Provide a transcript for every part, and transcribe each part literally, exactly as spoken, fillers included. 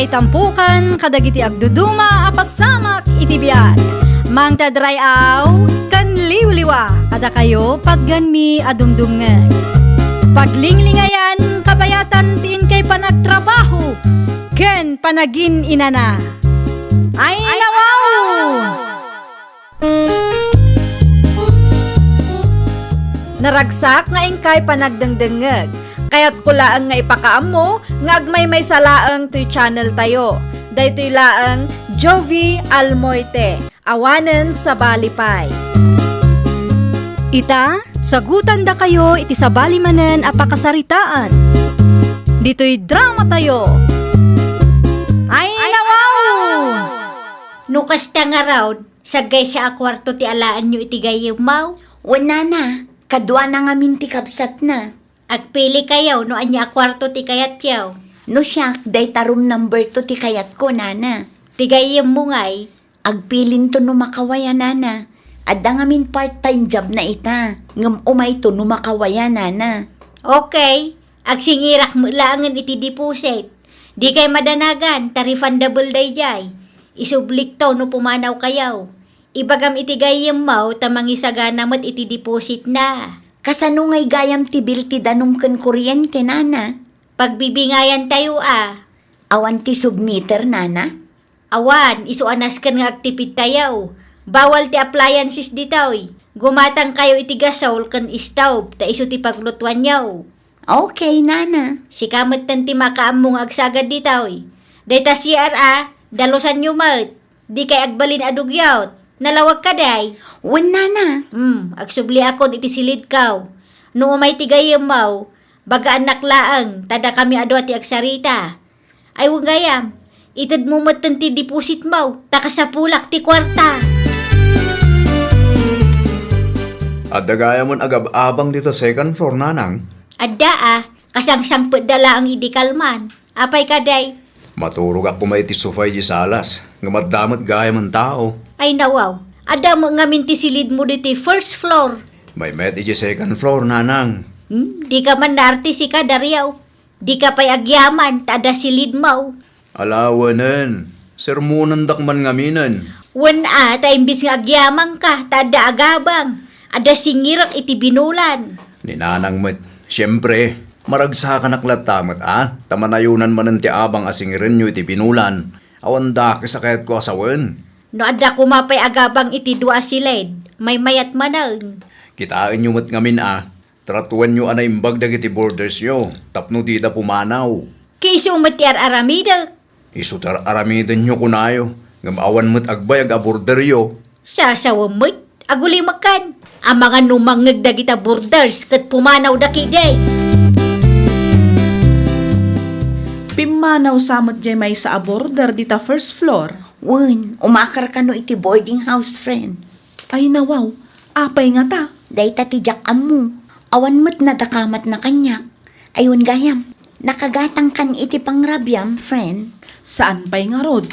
Itampukan kadagiti agduduma a pasamak iti biag. Mangted ray-aw ken liwliwa kadakayo patgenmi a dumdumngeg. Paglinglingayan kabayatan ti inkay panagtrabaho ken panagin-inana. Ay, nawaw! Naragsak nga inkay panagdengdengngeg. Kayatko laeng nga ipakaammo nga agmaymaysa laeng toy channel tayo. Daytoy laeng Jovie Almoite, awanen sabali pay. Ita, sagutandakayo iti sabali manen a pakasaritaan. Ditoy drama tayo. Ay, nawaw! No kasta ngarud, saggaysa a kuarto ti alaenyo iti gayyemmo? Wen, nana, kaduana ngamin ti kabsatna. Agpili kayo no ania a kuarto ti kayatyo. No siak, dayta room number two ti kayatko, nana. Ti gayyemmo ngay? Agpilinto no makawaya, nana. Adda ngamin part-time job na ita, ngem umayto no makawaya, nana. Okay, agsingirak met laengen iti deposit. Dikay madanagan, ta refundable daydiay. Isublikto no pumanaw kayo. Ibagam iti gayyemmo ta mangisagana met iti depositna. Kasano ngay gayam ti bill ti danum ken kuryente, nana? Pagbibingayan tayo a. Awan ti submeter, nana? Awan, isu a nasken nga agtipid tayo. Bawal ti appliances ditoy. Gumatang kayo iti gasol ken stove, ta isu ti paglutuanyo. Okay, nana. Sika metten ti makaammo nga agsagad ditoy. Dayta C R a, dalusanyo met. Dikay agbalin a dugyot. Nalawag ka, day? Wen, nana. Hmm, agsubliakon iti silidko. No umay ti gayyemmo, bagaannak laeng, ta dakami a dua ti agsarita. Ay, wen gayam, itedmo metten ti depositmo, ta kasapulak ti kuarta. Adda gayamen agab-abang dita second floor, nanang? Adda a, kasangsangpetda laeng idi kalman. Apay kadi? Maturogak koma iti sofa iti salas, ngem adda met gayamen tao. Ay, nawaw, adda met ngamin ti silidmo ditoy first floor. Maymayat iti second floor, nanang. Hmm, dika man naartisi ka, Dario. Dika pay agyaman ta adda silidmo. Ala, wenen. Sermonendak man ngaminen. Wen a, ta imbes nga agyamanka, ta adda agabang. Adda singirak iti binulan. Ni nanang met. Siempre, maragsakanak latta met a, ta manayonan manen ti abang a singirenyo iti binulan. Awan dakes a kayatko a sawen. No adda koma pay agabang iti dua a silid, maymayat manen. Kitaenyo met ngamin a, tratuenyo a naimbag dagiti boardersyo tapno dida pumanaw. Ket isu met ti ar-aramidek. Isu ti ar-aramidenyo kunayo, ngem awan met agbayag a boarderyo. Sasawen met, agulimekan. Amangan no mangngeg dagita boarders ket pumanawda ketdi. Pimmanaw sa met diay maysa a boarder dita first floor. Wen, umakar kano iti boarding house, friend. Ay, nawaw, apay ngata? Dayta ti diak ammo. Awan met nadakamatna kaniak. Ay, wen gayam, nakagatangkan iti pangrabiam, friend. Saan pay ngarud?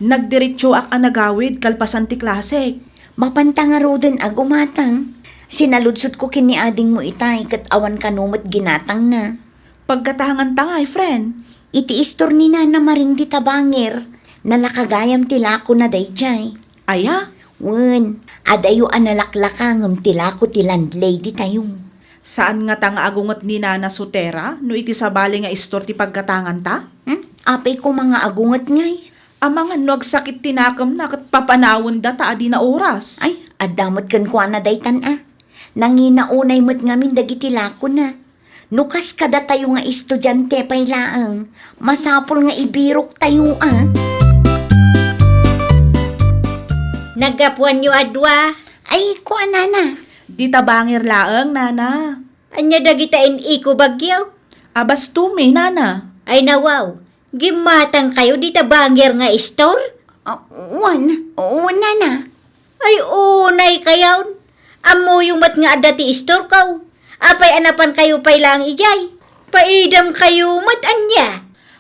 Nagdiretsoak a nagawid kalpasan ti klasek. Mapanta ngaruden a gumatang. Sinaludsodko ken ni adingmo itay ket awan kano met ginatangna. Paggatanganta ngay, friend? Iti istor ni Nana Maring dita bangir, nalaka gayam ti lakona daydiay. Aya? Wen, adayo a nalaklaka ngem ti lako ti landlady tayo. Saan ngata nga agunget ni Nana Sotera no iti sabali nga istor ti paggatanganta? Hmm? Apay koma nga agunget ngay? Amangan no agsakit ti nakemna ket papanawenda ta adi naoras. Ay, adda met kenkuana daytan a. Nangina unay met ngamin dagiti lakona. No kas kadatayo nga estudiante pay laeng, masapul nga ibiroktayo a. Naggapuanyo a dua? Ay, kua, nana. Dita bangir laeng, nana. Ania dagita in-iko bagyo? Abastumi, nana. Ay, nawaw. Gimmatangkayo dita bangir nga istor? Ah, wen, wen, nana. Ay, unay kayon. Ammoyo met nga adda ti istorko. Apay a napankayo pay laeng idiay? Paidamkayo met ania?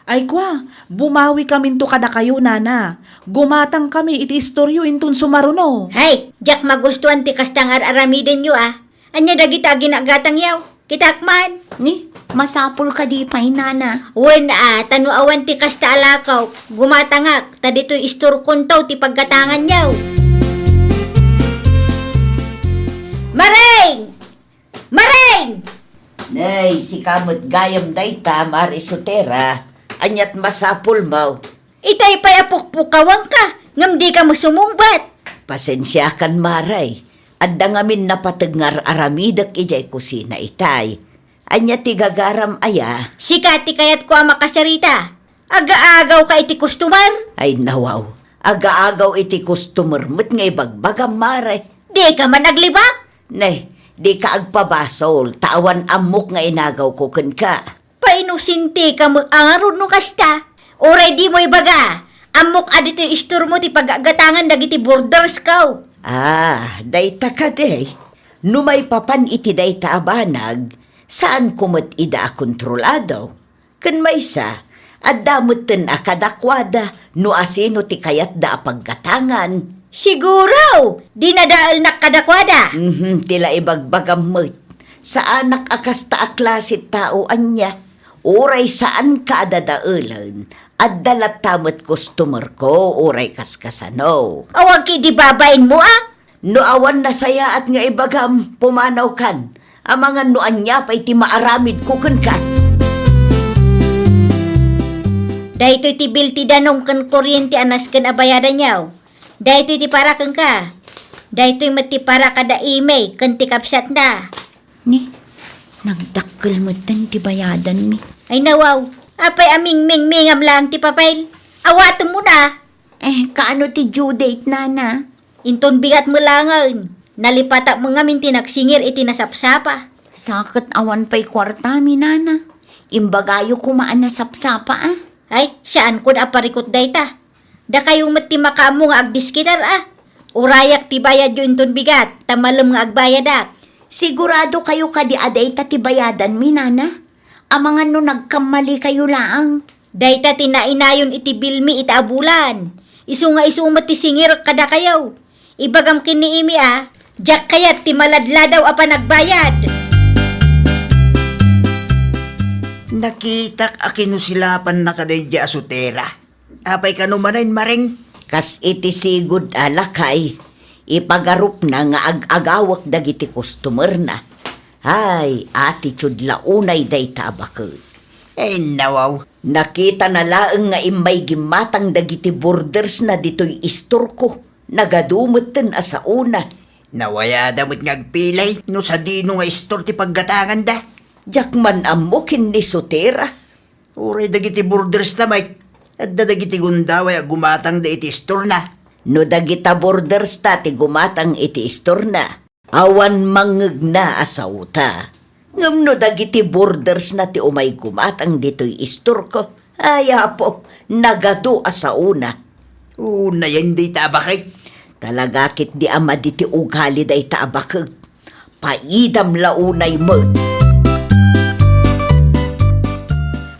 Ay kua, bumawikaminto kadakayo, nana. Gumatangkami iti istoryo inton sumaruno. Hay, diak magustuan ti kasta nga ar-aramidenyo a. Ania dagita a ginagatangyo? Kitaak man. Ni? Masapul kadi pay, nana? Wen a, ta no awan ti kasta a lakaw, gumatangak, ta ditoy istorkonto ti paggatanganyo. Maring! Maring! Nay, sika met gayam dayta, Mari Sotera. Aniat masapulmo? Itay pay a pukpukawanka, ngem dika met sumungbat. Pasensiakan, Mari. Adda ngamin napateg nga ar-aramidek idiay kusina itay. Ania ti gagaram aya? Sika ti kayatko a makasarita. Agaagawka iti customer? Ay, nawaw. Agaagaw iti customer met nga ibagbagam, Mari. Dika man aglibak? Ne, dika agpabasol, ta awan ammok nga inagawko kenka. Painosenteka met a ngarud no kasta. Uray dimo ibaga, ammok a ditoy istormo ti pagagatangan dagiti bordersko. Ah, dayta kadi. No maipapan iti dayta a banag, saanko met ida a kontrolado. Ken maysa, adda metten a kadakuada no asino ti kayatda a paggatangan. Siguro, dinadaelnak kadakuada. Mhm, ti la ibagbagam met. Saanak a kasta a klase tao ania. Uray saanka a dadaelen, adda latta met customerko uray kaskasano. Awan ki di babainmo a? No awan nasayaat nga ibagam, pumanawkan. Amangan no ania pay ti maaramidko kenka. Daytoy ti bill ti danum ken kuryente a nasken a bayadanyo. Daytoy ti para kenka. Daytoy met ti para kada Imi ken ti kabsatna. Ni, nagdakkel metten ti bayadanmi. Ay nawaw, apay a mingmingmingam laeng ti papel? Awatem na. Eh, kaano ti due date, nana? Inton bigat met laengen, nalipatak met ngamin ti nagsingir iti nasapsapa. Sa ket awan pay kuartami, nana. Imbagayo koma a nasapsapa, a. Ay, saanko a parikut dayta. Dakayo met ti makaammo nga agdiskitar, a. Urayak ti bayadyo inton bigat, ta malem nga agbayadak. Sigurado kayo kadi a dayta ti bayadanmi, nana? Amangan no nagkammalikayo laeng. Dayta ti nainayon iti bilmi ita a bulan. Isu nga isu met ti singirek kadakayo. Ibagam ken ni Imi a, diak kayat ti maladladaw a panagbayad. Nakitak a kinusilapannaka daydiay a Sotera. Apay kano manen, Maring? Kas iti sigud a lakay, ipagarupna nga ag-agawek dagiti customerna. Ay, attitude la unay dayta a baket. Ay, nawaw. Nakitana laeng nga immay gimmatang dagiti bordersna ditoy istorko. Nagadu metten a saona. Nawayada met nga agpilay no sadino nga istor ti paggatanganda. Diak man ammo ken ni Sotera. Uray dagiti bordersna met, adda dagiti gundaway a gumatangda iti istorna. No dagita bordersta ti gumatang iti istorna, awan mangngegna a saota. Ngem no dagiti bordersna ti umay gumatang ditoy istorko, ay, Apo, nagadu a saona. Unayen dayta a baket. Talaga ketdi a madi ti ugali dayta a baket. Paidam la unay met.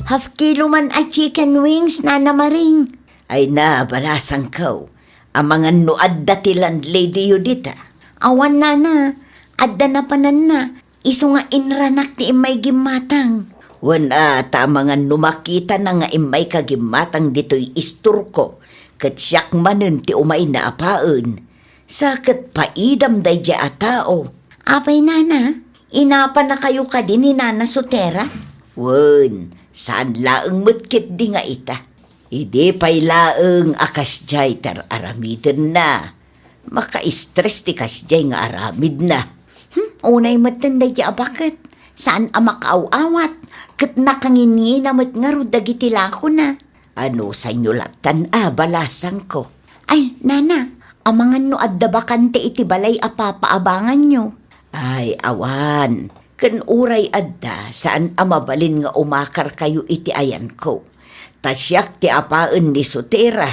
Half kilo man a chicken wings, Nana Maring. Ay na, balasangko. Amangan no adda ti landladyyo dita. Awan, Nana. Adda napananna. Isu nga inranak ti immay gimmatang. Wen a, ta amangan no makitana nga immayka gimmatang ditoy istorko, ket siak manen ti umayna a paen. Sa ket paidam daydiay a tao. Apay, Nana, inapanakayo kadi ni Nana Sotera? Wen, saan laeng met ketdi nga ita. Idi pay laeng a kasdiay ti ar-aramidenna, maka-stress ti kasdiay nga aramidna. Hmm, unay metten daydiay a baket. Saan a makaaw-awat, ket nakanginngina met ngarud dagiti lakona. Anusanyo lattan a, balasangko? Ay, Nana, amangan no adda bakante iti balay a papaabanganyo. Ay, awan. Ken uray adda, saan a mabalin nga umakarkayo iti ayanko. Ta siak ti apaen ni Sotera.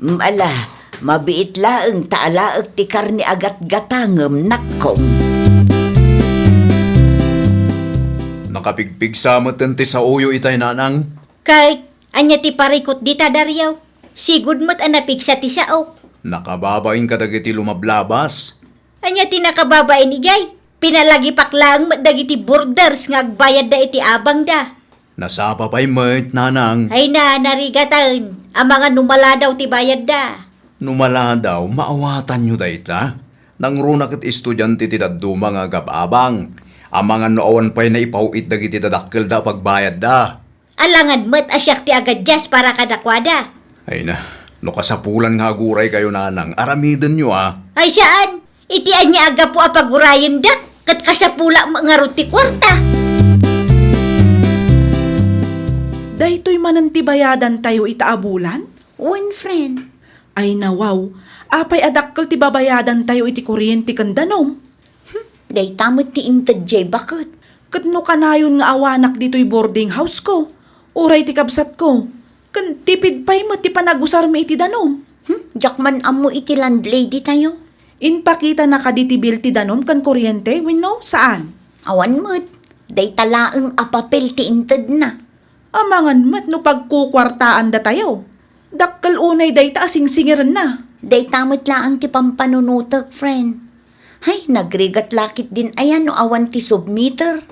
Mm, ala, mabiit laeng ta alaek ti karne a gatgatangem, nakkong. Nakapigpigsa metten ti saoyo itay, nanang. Kay, ania ti parikut dita, Dario? Sigud met a napigsa ti saok. Nakababain kadagiti lumablabas. Ania ti nakababain idiay? Pinalagipak laeng met dagiti boarders nga agbayadda iti abangda. Nasapa pay met, nanang. Ay na, narigatan. Amangan no maladaw ti bayadda. No maladaw, maawatanyo dayta. Nangruna ket estudiante ti dadduma nga agab-abang. Amangan no awan pay naipaw-it dagiti dadakkelda a pagbayadda. Alangan met a siak ti agadias para kadakuada. Ay na, no kasapulan nga aguraykayo, nanang, aramidenyo a. Ay saan? Iti ania a gapu a pagurayendak, ket kasapulak met ngarud ti kuarta. Daytoy manen ti bayadantayo ita a bulan? Wen, friend. Ay nawaw, apay a dakkel ti babayadantayo iti kuryente ken danum? Hmm, dayta met ti inted jay baket. Ket no kanayon nga awanak ditoy boarding house ko, uray ti kabsat ko, ken tipid pay met ti panagusarmi iti danum. Hmm, diak man ammo iti landlady tayo. Inpakitana kadi ti bill ti danum ken kuryente wenno saan? Awan met. Dayta laeng a papel ti intedna. Amangan met no pagkukuartaandatayo. Dakkel unay dayta a singsingirenna. Dayta met laeng ti pampanunotek, friend. Hay, nagrigat la ketdin aya no awan ti submeter.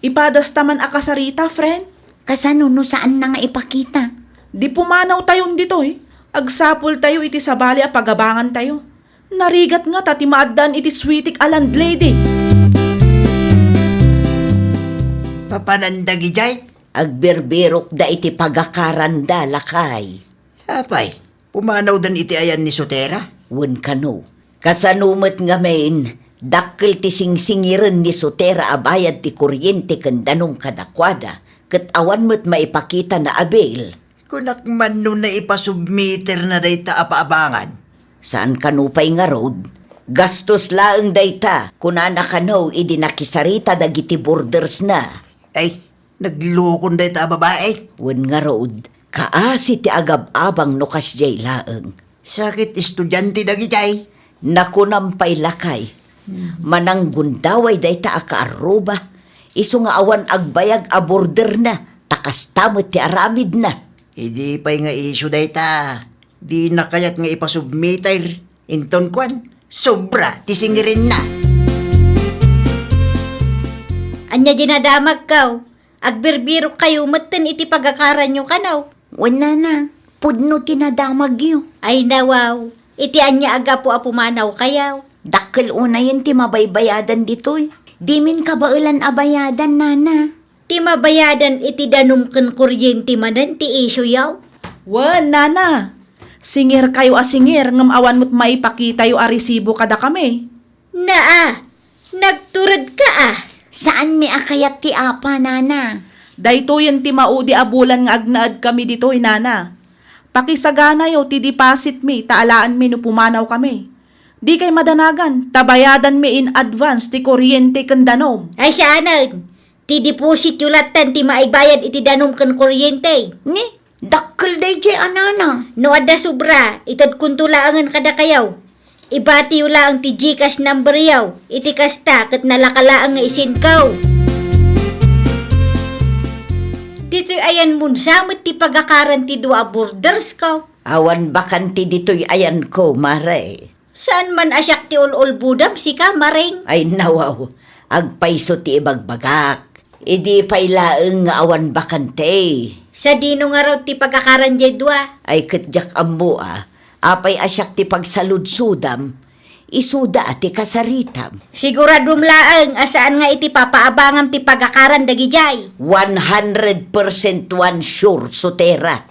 Ipadasta man a kasarita, friend. Kasano no saanna nga ipakita? Di pumanawtayon ditoy. Agsapultayo iti sabali a pagabangantayo. Narigat ngata ti maaddaan iti suitek a landlady. Papananda idiay? Agbirbirokda iti pagakaranda, lakay. Apay, pumanawdan iti ayan ni Sotera? Wen kano. Kasano met ngamin, dakkel ti singsingiren ni Sotera a bayad ti kuryente ken danum kadakuada, ket awan met maipakitana a bill. Kunak man no naipasubmeterna dayta a paabangan. Saan kano pay ngarud? Gastos laeng dayta, kunana kano idi nakisarita dagiti boardersna. Ay, naglukon dayta a babai. Wen ngarud, kaasi ti agab-abang no kasdiay laeng. Sakit estudiante dagijay. Nakunam pay lakay. Hmm. Mananggundaway dayta a kaarruba. Isu nga awan agbayag a boarderna, ta kasta met ti aramidna. Idi pay nga isu dayta, dina kayat nga ipasubmeter. Inton kuan, sobra ti singirenna. Ania dinadamagkaw? Agbirbirokkayo metten iti pagakaranyo kano? Wen nana, pudno ti nadamagyo. Ay nawaw, iti ania a gapu a pumanawkayo? Dakkel unayen ti mabaybayadan ditoy. Dimin kabaelan a bayadan, nana. Ti mabayadan iti danum ken kuryente manen ti isuyo? Wen, nana. Singirkayo a singir ngem awan met maipakitayo a resibo kadakami. Naa, nagturedka a. Saanmi a kayat ti apa, nana. Daytoyen ti maudi a bulan nga agnaedkami ditoy, nana. Pakisaganayo ti depositmi ta alaenmi no pumanawkami. Dikay madanagan ta bayadanmi in advance ti kuryente ken danum. Ay saanen, ti deposityo lattan ti maibayad iti danum ken kuryente. Ni, dakkel dayjay a nana. No adda sobra, itedkonto laengen kadakayo. Ibatiyo laeng ti GCash numberyo, iti kasta ket nalaka laeng nga isinko. Ditoy ayanmon sa met ti pagakaran ti dua a boardersko. Awan bakante ditoy ayanko, mare. Saan man a siak ti ul-ulbodam, sika, Maring? Ay, nawaw. Agpayso ti ibagbagak. Idi pay laeng nga awan bakante. Sadino ngarud ti pagakaran jay dua? Ay, ket diak ammo a. Apay a siak ti pagsaludsodam? Isuda a ti kasaritam. Siguradom laeng a saan nga iti papaabangam ti pagakaran dagijay. One hundred percent one sure, Sotera.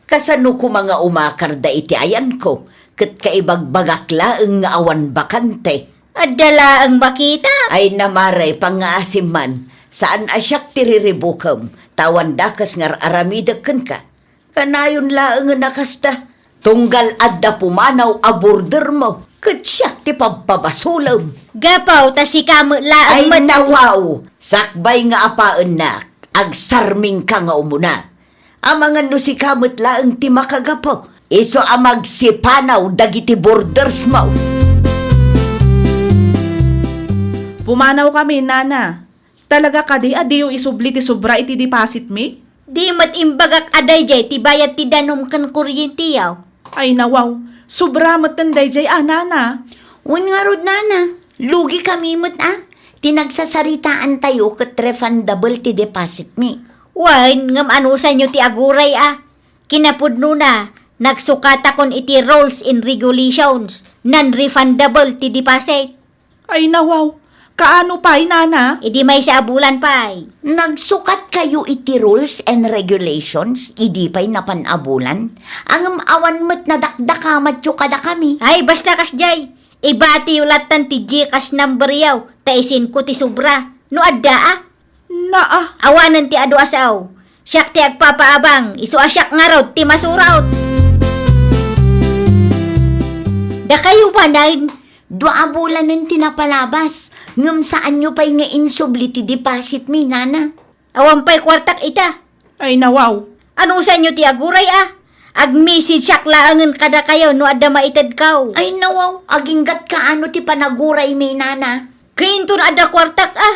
Kasano koma nga umakarda iti ayanko, ket kaibagbagak laeng nga awan bakante? Adda laeng makita. Ay, namare, pangngaasim man, saan a siak ti riribukem, ta awan dakes nga ar-aramidek kenka. Kanayon laengen a kasta, tunggal adda pumanaw a boardermo, ket siak ti pabpabasolem. Gapu ta sika met laeng. Ay, met nawaw, sakbay nga apaennak, agsarmingka nga umuna. Amangan no sika met laeng ti makagapu, isu a magsipanaw dagiti boardersmo. Pumanawkami, nana. Talaga kadi a diyo isubli ti sobra iti depositmi? Di met imbagak a dayjay ti bayad ti danum ken kuryentiyo. Ay nawaw, sobra metten dayjay a, nana. Wen ngarud, nana, lugikami met a. Ti nagsasaritaantayo ket refundable ti deposit mi. Wen, ngem anusanyo ti aguray a? Kinapudnona, nagsukatakon iti rules and regulations, non-refundable ti deposit. Ay, nawaw. Kaano pay, nana? Idi maysa a bulan pay. Nagsukatkayo iti rules and regulations, idi pay napan a bulan? Ngem awan met nadakdakamatyo kadakami. Ay, basta kasdiay. Ibatiyo lattan ti GCash numberyo, ta isenko ti sobra. No adda a? Naa. Awanen ti adu a sao. Siak ti agpapaabang, isu a siak ngarud ti masurot. Dakayo manen. Dua a bulanen ti napalabas, ngem saanyo pay nga insubli ti deposit mi, nana. Awan pay kuartak ita. Ay, nawaw. Anusanyo ti aguray a? Agmessage siak laengen kadakayo no adda maitedko. Ay, nawaw, aginggatka ano ti panaguray mi, nana. Kainto no adda kuartak a?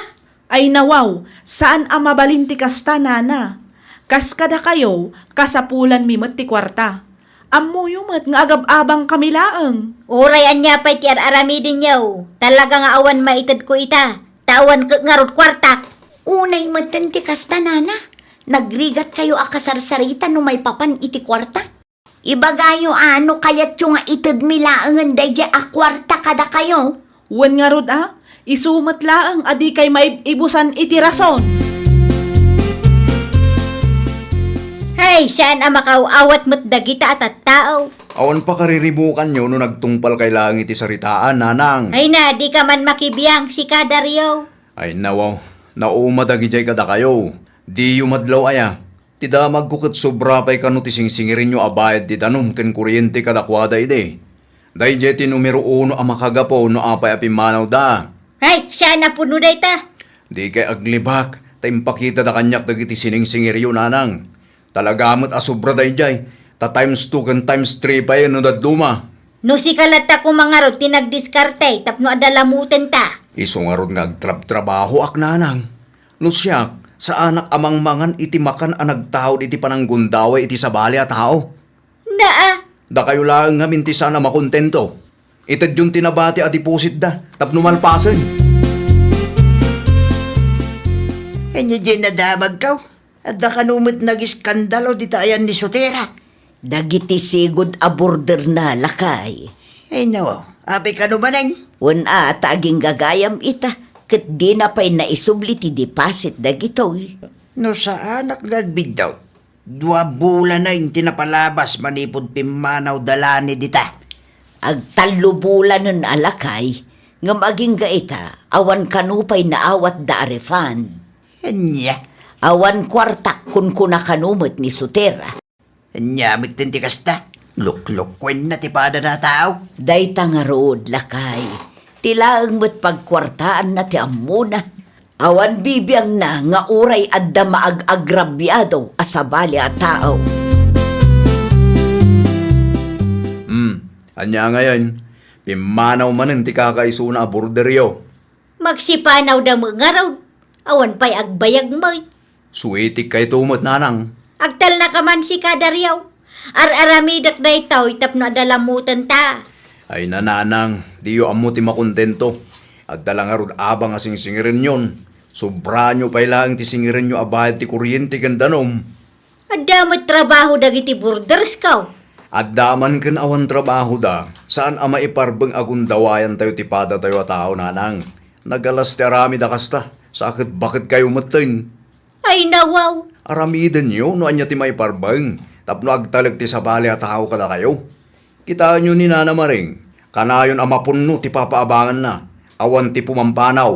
Ay, nawaw, saan a mabalin ti kasta, nana. Kas kadakayo, kasapulanmi met ti kuarta. Ammoyo met nga agab-abangkami laeng. Uray ania pay ti ar-aramidenyo, talaga nga awan maitedko ita, ta awan ket ngarud kuartak. Unay metten ti kasta, nana. Nagrigatkayo a kasarsarita no maipapan iti kuarta. Ibagayo a no kayatyo nga itedmi laengen daydiay a kuarta kadakayo. Wen ngarud a, isu met laeng a dikay maib-ibusan iti rason. Hay, saan a makaaw-awat met dagita a tattao. Awan pakariribukanyo no nagtungpalkay laeng iti saritaan, nanang. Ay na, dika man makibiang, sika, Dario. Ay, nawaw, nauma dagidiay kadakayo. Diyo madlaw aya. Ti damagko ket sobra pay kano ti singsingirinyo a bayad ti danum ken kuryente kadakuada idi. Daydiay ti numero uno a makagapu no apay a pimmanawda. Ay, saan a pudno dayta? Dikay aglibak, ta impakitada kaniak dagiti siningsingiryo, nanang. Talaga met a sobra daydiay, ta times two ken times three pay no dadduma. No sika latta koma ngarud ti nagdiskarte tapno adda lamutenta. Isu ngarud nga agtrabtrabahoak, nanang. No siak, saanak a mangmangan iti makan a nagtaud iti pananggundaway iti sabali a tao. Naa. Dakayo laeng ngamin ti saan a makontento. Itedyon ti nabati a depositda tapno malpasen. Ania diay nadamagko? Adda kano met nagiskandalo dita ayan ni Sotera? Dagiti sigud a borderna, lakay. Ay, no. Apay kano manen? Wen a, ta agingga gayam ita, ket dina pay naisubli ti deposit dagitoy. No saanak nga agbiddut, dua bulanen ti napalabas manipud pimmanawda la ni dita. Agtallo bulanen a, lakay, ngem agingga ita, awan kano pay naawatda a refund. Ania? Awan kuartak, kunkuna kano met ni Sotera. Ania metten ti kasta? Luklukkuenna ti padana a tao. Dayta ngarud, lakay, ti laeng met pagkuartaanna ti ammona. Awan bibiangna nga uray adda maag-agrabiado a sabali a tao. Hmm, ania ngayen? Pimmanaw manen ti kakaisuna a borderyo. Magsipanawda met ngarud. Awan pay agbayag met. Suitikkayto met, nanang. Agtalnaka man sika, Dario. Ar-aramidek daytoy tapno adda lamutenta. Ay, nanang, diyo ammo ti makontento. Adda la ngarud abang a singsingirenyon. Sobraanyo pay laeng ti singirenyo a bayad ti kuryente ken danum. Adda met trabaho dagiti bordersko? Adda man ken awan trabahoda, saan a maiparbeng a gundawayantayo ti padatayo a tao, nanang. Nagalas ti aramid a kasta, sa ket baketkayo metten. Ay, nawaw! Aramidenyo no ania ti maiparbeng tapno agtalek ti sabali a tao kadakayo. Kitaenyo ni Nana Maring, kanayon a mapunno ti papaabanganna, awan ti pumampanaw.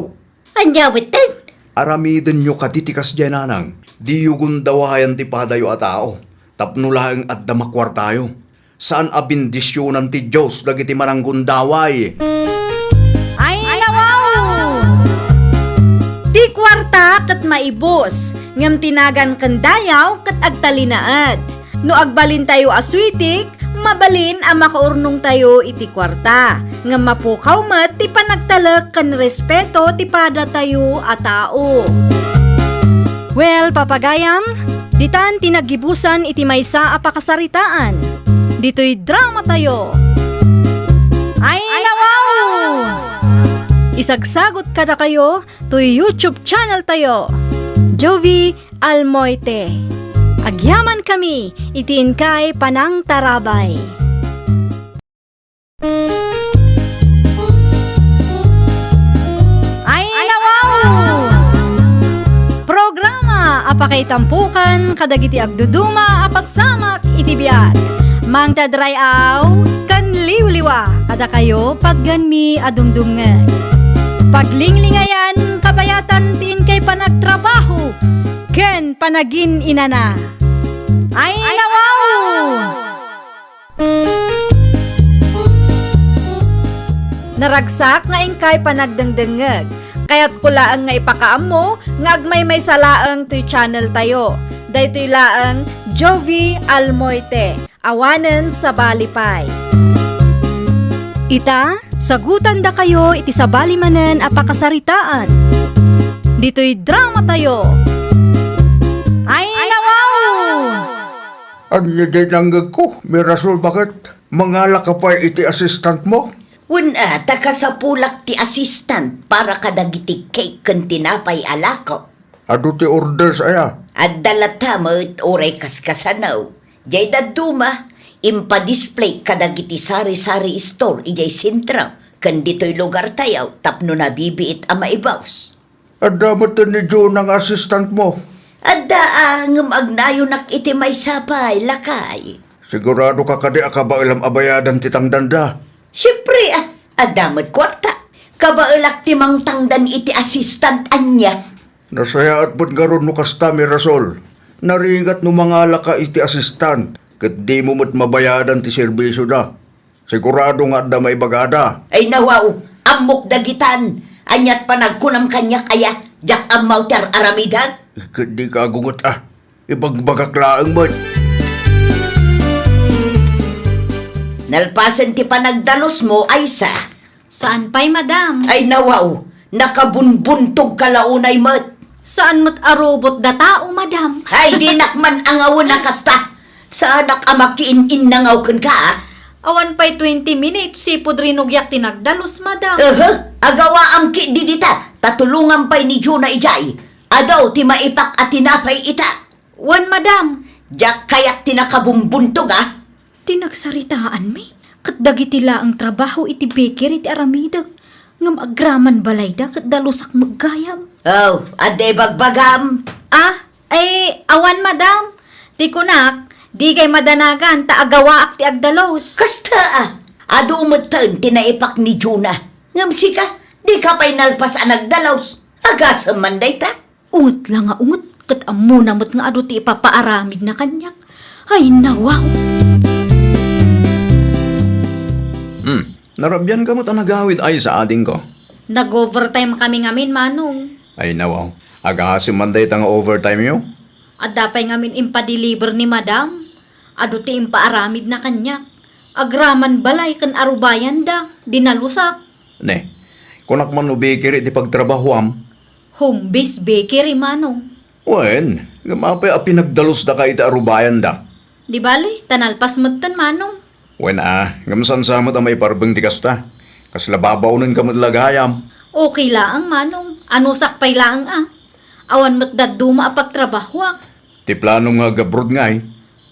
Ania metten? Aramidenyo kadi ti kasdiay, nanang. Diyo gundawayan ti padayo a tao, tapno laeng adda makuartayo. Saan a bendisionan ti Dios dagiti mananggundaway. Ay, nawaw! Ti kuarta ket maibus, ngem ti nagan ken dayaw ket agtalinaed. No agbalintayo a suitik, mabalin a makaurnongtayo iti kuarta, ngem mapukaw met ti panagtalek ken respeto ti padatayo a tao. Well, papagayam, ditan ti naggibusan iti maysa a pakasaritaan. Ditoy dramatayo. Ay, nawaw! Sagsagut kadakayo toy YouTube channel tayo, Jovie Almoite. Agyamankami iti inkay panangtarabay. Ay, nawaw! Programa a pakaitampukan kadagiti agduduma a pasamak iti biag. Mangted ray-aw ken liwliwa kadakayo patgenmi a dumdumngeg. Paglinglingayan, kabayatan ti inkay panagtrabaho ken panagin-inana. Ay, nawaw! Naragsak nga inkay panagdengdengngeg. Kayatko laeng nga ipakaammo nga agmaymaysa laeng toy channel tayo. Daytoy laeng Jovie Almoite, awanen sabali pay. Ita, sagutandakayo iti sabali manen a pakasaritaan. Ditoy drama tayo. Ay, nawaw! Ania diay nangngegko, Mirasol, baket? Mangalaka pay iti assistant mo? Wen a, ta kasapulak ti assistant para kadagiti cake ken tinapay a lako. Adu ti orders aya? Adda latta met uray kaskasano. Diay dadduma, impadisplay kadagiti sari-sari store idiay sentro ken ditoy lugartayo tapno nabibiit a maibus. Adda met ni Jonah nga assistant mo? Adda a, ngem agnayonak iti maysa pay, lakay. Sigurado ka kadi a kabaelam a bayadan ti tangdanda? Siempre a, adda met kuarta. Kabaelak ti mangtangdan iti assistant ania. Nasayaat met ngarud no kasta, Mirasol. Narigat no mangalaka iti assistant, ket dimo met mabayadan ti serbisioda. Sigurado nga adda maibagada. Ay nawaw, ammok dagitan. Aniat panagkunam kaniak aya, diak ammaw ti ar-aramidek? Ket dika agunget a. Ibagbagak laeng met. Nalpasen ti panagdalusmo, Aisa. Saan pay, madam. Ay nawaw, nakabunbuntog ka la unay met. Saan met a robot da tao, madam. Ay, dinak man angawen a kasta. Saanak a makiin-innangaw kenka, a? Awan pay twenty minutes, sipud rinugiak ti nagdalus, madam. Ehe, agawaam ketdi dita, ta tulongam pay ni Jonah idiay. Adu ti maipak a tinapay ita. Wen, madam. Diak kayat ti nakabumbuntog, a. Ti nagsaritaanmi, ket dagiti laeng trabaho iti bakery ti aramidek. Ngem agraman balayda ket dalusak met gayam. Oh, adda ibagbagam? Ah, ay, awan, madam. Ti kunak, dikay madanagan ta agawaak ti agdalus. Kasta, a. Adu metten ti naipak ni Jonah. Ngem sika, dika pay nalpas a nagdalus. Agasem man dayta. Unget la nga unget, ket ammona met nga adu ti ipapaaramidna kaniak. Ay, nawaw! Hmm, narabian ka met a nagawid, Aisa, adingko. Nag-overtime kami ngamin, Manong. Ay, nawaw. Agasem man dayta nga overtime yo? Adda pay ngamin impa-deliver ni Madam. Adu ti impaaramidna kaniak. Agraman balay ken arubayanda, dinalusak. Ne, kunak man no bakery ti pagtrabahoam? Home-based bakery, Manong. Wen, ngem apay a pinagdalusdaka iti arubayanda? Di bale, ta nalpas metten, Manong. Wen a, ngem saan sa met a maiparbeng ti kasta. Kasla babaonenka met la gayam. Okay laeng, Manong. Anusak pay laeng a. Awan met dadduma a pagtrabahoak. Ti planom nga agabroad ngay?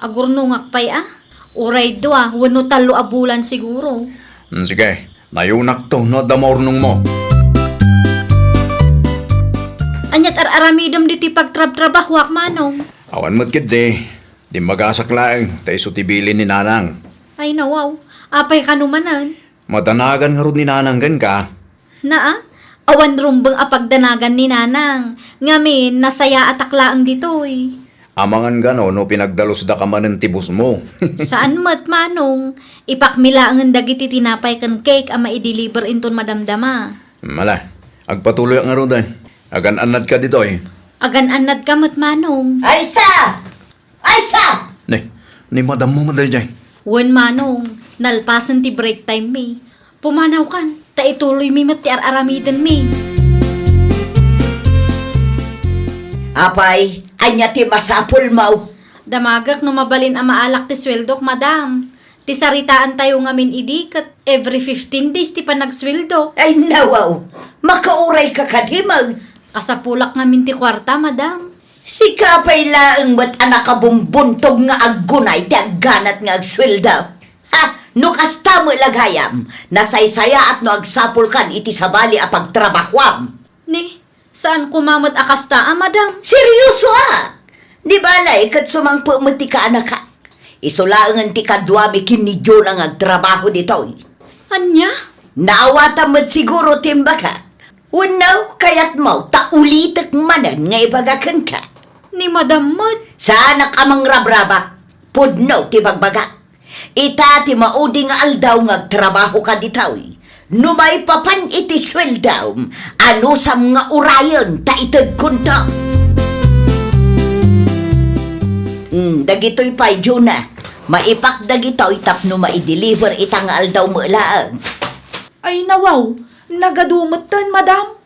Agurnongak pay a. Uray dua wenno tallo a bulan siguro. Hmm, sige, nayonakto no adda maurnongmo. Aniat ar-aramidem ditoy pagtrabtrabahoak, Manong? Awan met ketdi. Dimmagasak laeng, ta isu ti bilin ni Nanang. Ay, nawaw. Apay kano manen? Madanagan ngarud ni Nanang kenka. Naa, awan rumbeng a pagdanagan ni Nanang. Ngamin, nasayaatak laeng ditoy. Amangan kano no pinagdalusdaka manen ti busmo? Saan met, Manong. Ipakmi laengen dagiti tinapay ken cake a maideliver inton madamdama. Mala, agpatuloyak ngaruden. Agan-annadka ditoy. Agan-annadka met, Manong. Aysa! Aysa! Ne, ni madammo met daydiay. Wen, Manong, nalpasen ti break time mi. Pumanawkan, ta ituloymi met ti ar-aramidenmi. Apay, ania ti masapulmo? Damagek no mabalin a maalak ti sueldok, Madam. Ti saritaantayo ngamin idi ket Every fifteen days ti panagsueldo. Ay, nawaw! Makaurayka kadi met. Kasapulak ngamin ti kuarta, madam. Sika pay laeng met a nakabumbuntog nga aggunay ti agganat nga agsueldo. Ha! No kasta met la gayam, nasaysayaat no agsapulkan iti sabali a pagtrabahuam. Ni, saan koma met a kasta a, madam? Seriosoak! Di balay ket sumangpet met ti kaanakak. Isu laengen ti kaduami ken ni Jonah nga agtrabaho ditoy. Ania? Naawatam met siguro ti imbagak. Wenno, kayatmo ta ulitek manen nga ibaga kenka? Ni madam met. Saanak a mangrabraba. Pudno ti bagbagak. Ita ti maudi nga aldaw nga agtrabahoka ditoy. No maipapan iti sueldom, anusam nga urayen ta itedkonto. Hmm, dagitoy pay, Jonah. Maipak dagitoy tapno maideliver ita nga aldaw met laeng. Ay, nawaw, nagadu metten, madam.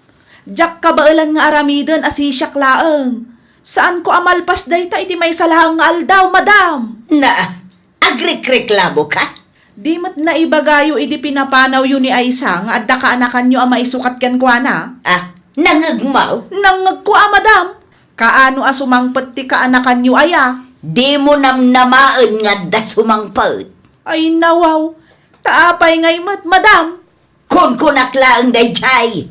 Diak kabaelan nga aramiden a sisiak laeng. Saanko a malpas dayta iti maysa laeng nga aldaw, madam. Na, agrekreklamoka? Di met naibagayo idi pinapanawyo ni Aisa nga adda kaanakanyo a maisukat kenkuana? Ah, nangngegmo? Nangngegko a, madam. Kaano a sumangpet ti kaanakanyo aya? Dimo namnamaen nga adda sumangpet. Ay, nawaw. Ta apay ngay met, madam? Kunkunak laeng daydiay.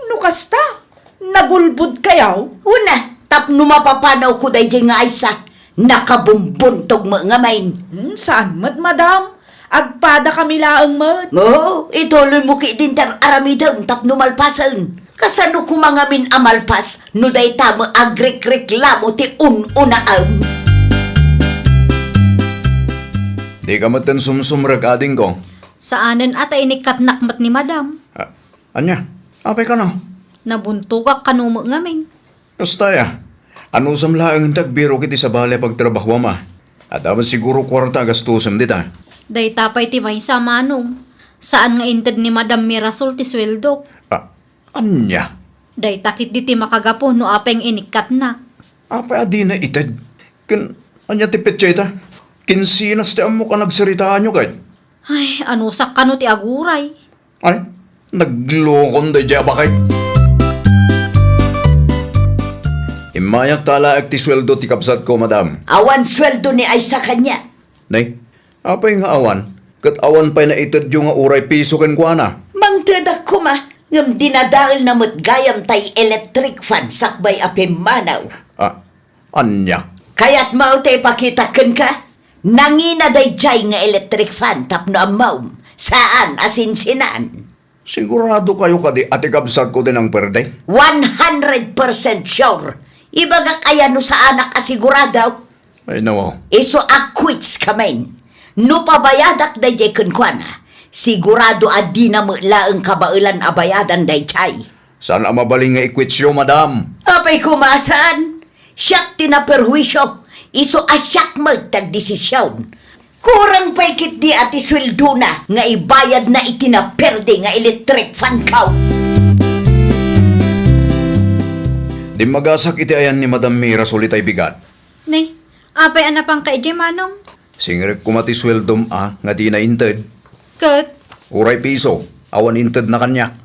No kasta, nagulbodkayo? Una, tapno mapapanawko daydiay nga Aisa, nakabumbuntog met ngamin. Hmm, saan met, madam. Agpadakami laeng met. Oo, ituloymo ketdin ti ar-aramidem tapno malpasen. Kasano koma ngamin a malpas no dayta met agrekreklamo ti un-unaem? Dika metten sumsumrek, adingko. Saanen a ta inikkatnak met ni madam. Ah, ania? Apay kano? Nabuntogak kano met ngamin. Kasta aya, anusam laeng ti agbirok iti sabali a pagtrabahuam a. Adda met siguro kuarta a gastosem dita. Dayta pay ti maysa, manong. Saan nga inted ni Madam Mirasol ti sueldok. Ah, ania? Dayta ketdi ti makagapu no apay nga inikkatnak. Apay a dina ited? Ken ania ti petsa ita? Kinsinas ti ammok a nagsaritaanyo ket? Ay, anusak kano ti aguray? Ay, naglokon daydiay a baket. Immayak ta alaek ti sueldo ti kabsatko, madam. Awan sueldo ni Aisa kaniak. Nay, apay nga awan? Ket awan pay naitedyo nga uray piso kenkuana? Mangtedak koma, ngem dinadaelna met gayam tay electric fan sakbay a pimmanaw. Ah, ania? Kayatmo ta ipakitak kenka? Nangina daydiay nga electric fan tapno ammom, saan a sinsinan. Siguradokayo kadi a ti kabsatko ti nangperde? One hundred percent sure. Ibagak aya no saanak a sigurado? Ay, nawaw. Isu a quits kamin. No pabayadak daydiay kenkuana, sigurado a dina met laeng kabaelan a bayadan daydiay. Saan a mabalin nga i-quitsyo, madam. Apay koma a saan? Siak ti naperhuisio, isu a siak met ti agdesision. Kurang pay ketdi a ti sueldona nga ibayadna iti naperde nga electric fan ko. Dimmagasak iti ayan ni Madam Mira sulitay bigat. Nay, apay a napanka idiay, manong? Singrek koma ti sueldom a nga dina inted. Ket? Uray piso, awan intedna kaniak.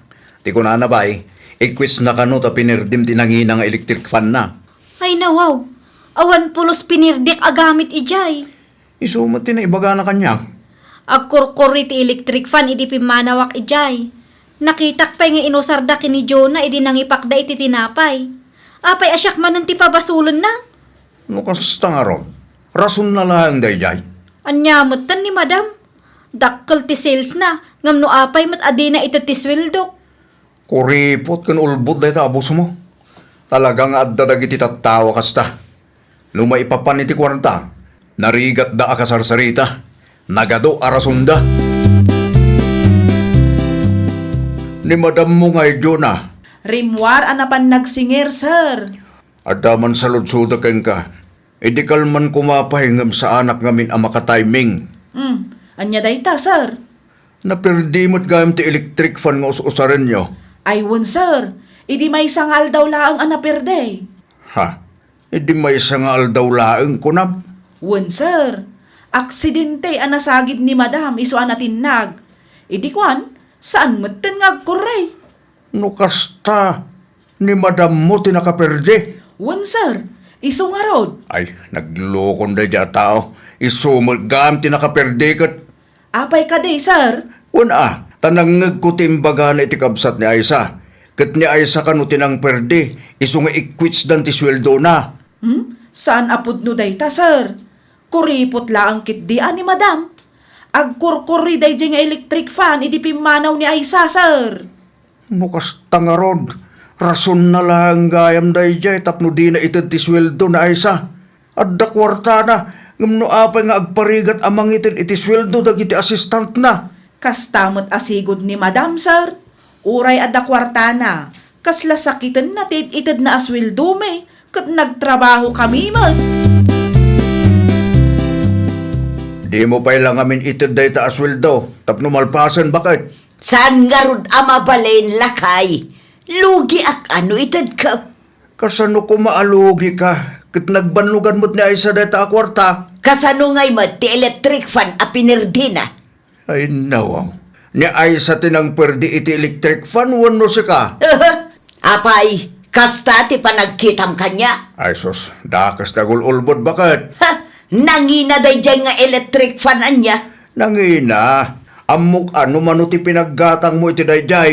Ti kunana pay, i-quitsna kano ta pinerdim ti nangina nga electric fan na. Ay, nawaw. Awan pulos pinirdek a gamit idiay. Isu met ti naibagana kaniak. Agkurkuri ti electric fan idi pimmanawak idiay. Nakitak pay nga inusarda ken ni Jonah idi nangipakda iti tinapay. Apay a siak manen ti pabasolenna? No kasta ngarud, rasonna laeng daydiay. Ania metten ni madam? Dakkel ti salesna, ngem no apay met a dina ited ti sueldok. Kuripot ken ulbod dayta a boss mo. Talaga nga adda dagiti tattao a kasta. No maipapan iti kuarta, narigatda a kasarsarita. Nagadu a rasonda. Ni madam mo nga idiona. Rimmuar a napan nagsinger, sir. Adda man saludsodek kenka. Idi kalman koma pay ngem saanak ngamin a makatiming. Hmm, ania dayta, sir? Naperdi met gayam ti electric fan nga us-usarenyo. Ay wen, sir. Idi maysa nga aldaw laeng a naperde. Ha? Idi maysa nga aldaw laeng, kunam? Wen, sir. Aksidente a nasagid ni madam isu a natinnag. Idi kuan, saan metten nga agkurre. No kasta, ni madammo ti nakaperdi? Wen, sir. Isu ngarud. Ay, naglukon daydiay a tao. Isu met gayam ti nakaperdi ket. Apay kadi, sir? Wen a, ta nangngegko ti imbagana iti kabsat ni Aisa. Ket ni Aisa kano ti nangperdi, isu nga ikkuitsdan ti sueldona. Hmm? Saan a pudno dayta, sir? Kuripot laeng ketdi a ni madam. Agkurkurri daydiay nga electric fan idi pimmanaw ni Aisa, sir. No kasta ngarud, rasonna laeng gayam daydiay tapno dina ited ti sueldo ni Aisa. Adda kuartana, ngem no apay nga agparigat a mangited iti sueldo dagiti assistantna? Kasta met a sigud ni madam, sir. Uray adda kuartana, kasla sakitenna ti it-itedna a sueldomi, ket nagtrabahokami met. Dimo pay la ngamin ited dayta a sueldo tapno malpasen, baket? Saan ngarud a mabalin, lakay. Lugiak a no itedko. Kasano koma a lugika? Ket nagbannogan met ni Aisa dayta a kuarta. Kasano ngay met ti electric fan a pinerdina? Ay, nawaw. Ni Aisa ti nangperdi iti electric fan wenno sika? Aha. Apay, kasta ti panagkitam kaniak? Ay sus, dakes ti agul-ulbod, baket? Ha! Nangina daydiay nga electric fan ania? Nangina. Ammok a no mano ti pinaggatangmo iti daydiay.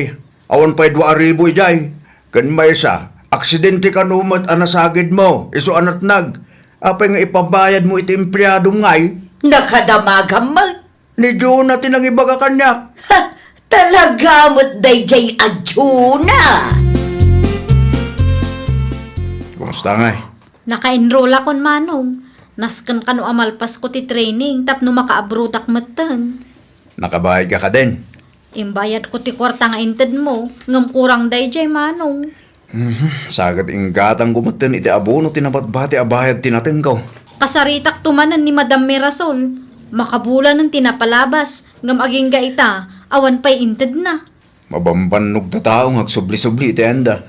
Awan pay dua a ribu idiay. Ken maysa, aksidente kano met a nasagidmo, isu a natnag. Apay nga ipabayadmo iti empleadom ngay? Nakadamagam met. Ni Jonah ti nangibaga kaniak. Ha! Talaga met daydiay a Jonah! Kumusta ngay? Naka-enrollakon, Manong. Nasken kano a malpasko ti training tapno maka-abroadak metten. Nakabayadka kadin? Imbayadko ti kuarta nga intedmo, ngem kurang daydiay, Manong. Mhm. Sa ket inggatangko metten iti abono ti nabatbati a bayad ti natengko. Kasaritakto manen ni Madam Mirasol. Makabulanen ti napalabas, ngem agingga ita, awan pay intedna. Mabambannog ta tao nga agsubli-subli iti anda.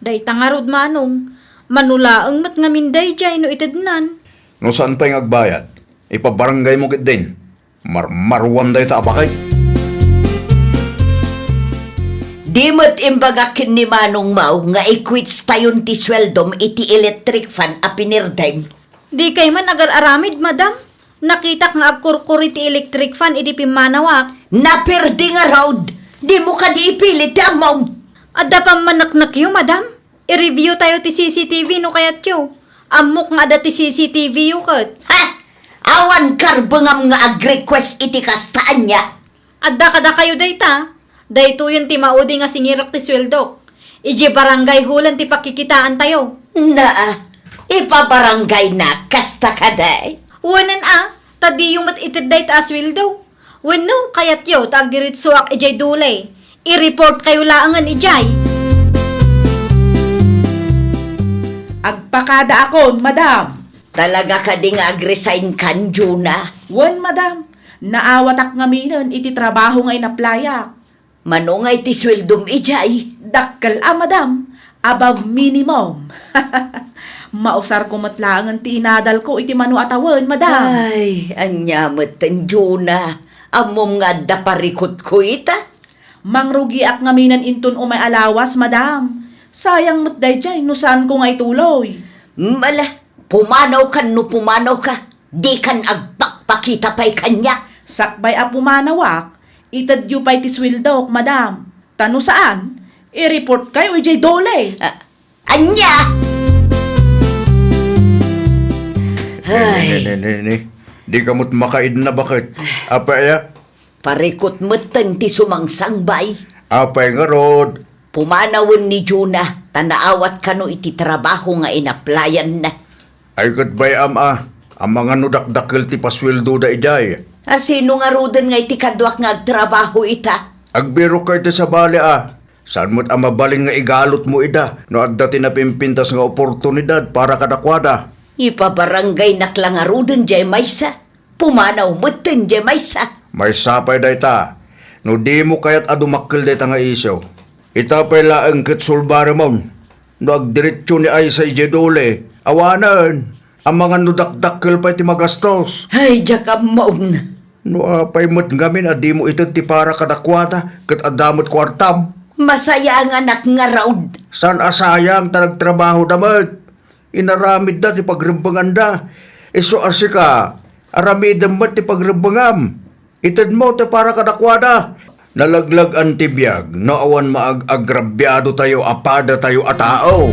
Dayta ngarud, Manong. Mano laeng met ngamin daydiay no itednan. No saan pay nga agbayad, ipabarangaymo ketdin. Marmaruam dayta a baket. Di met imbagak ken ni Manong Mau nga i-quits tayon ti sueldom iti electric fan a pinerdem. Dikay man agar-aramid, madam. Nakitak nga agkurkuri ti electric fan idi pimmanawak. Naperdi ngarud. Dimo kadi ipilit ti ammom. Adda pammaneknekyo, madam? I-review tayo ti C C T V no kayatyo. Ammok nga adda ti C C T V yo ket. Ha? Awan karbengam nga ag-request iti kasta ania? Adda kadakayo dayta. Daytoyen ti maudi nga singirek ti sueldok. Idiay barangay hall-en ti pakikitaan tayo. Naa, ipabarangaynak kasta kadi? Wenen a, ta diyo met ited dayta a sueldo. Wenno, kayatyo ta agdiretsoak idiay dole. I-report kayo laengen idiay. Agpakadaakon, madam. Talaga kadi nga ag-resign kan, Juna? Wen, madam. Naawatak ngaminen iti trabaho nga inaplayak. Mano nga iti sueldom idiay? Dakkel a, madam. Above minimum. Mausarko met laengen ti inadalko iti mano a tawen, madam. Ay, ania metten, Juna? Ammom nga adda parikutko ita? Mangrugiak ngaminen inton umay a lawas, madam. Sayang met daydiay no saanko nga ituloy. Mala, pumanawkan no pumanawka. Dikan agpakpakita pay kaniak. Sakbay a pumanawak, itedyo pay ti sueldok, madam. Ta no saan, i-report kayo idiay dole. Ah, ania? Ay. Ne, ne, ne, ne. Dika met makaidna, baket? Apay aya? Parikut metten ti sumangsangbay. Apay ngarud? Pumanawen ni Juna, ta naawat kano iti trabaho nga inaplayanna. Ay, ket bay-am a, amangan no dakdakkel ti pasueldoda idiay. A, sino ngaruden nga iti kaduak nga agtrabaho ita? Agbirokka iti sabali a, saan met a mabalin nga igalutmo ida no adda ti napimpintas nga oportunidad para kadakuada. Ipabarangaynak la ngaruden diay maysa. Pumanaw metten diay maysa. Maysa pay dayta, no dimo kayat a dumakkel dayta nga isyu. Ita pay laeng ket sulbaremon. No agdiretso ni Aisa idiay dole, awanen, amangan no dakdakkel pay ti magastos. Ay, diak ammoon. No apay met ngamin a dimo ited ti para kadakuada ket adda met kuartam? Masayaanganak ngarud. Saan a sayang ta nagtrabahoda met? Inaramidda ti pagrebbenganda. Isu a sika, aramidem met ti pagrebbengam. Itedmo ti para kadakuada. Nalaglag-an ti biag no awan maag-agrabiadotayo a padatayo a tao.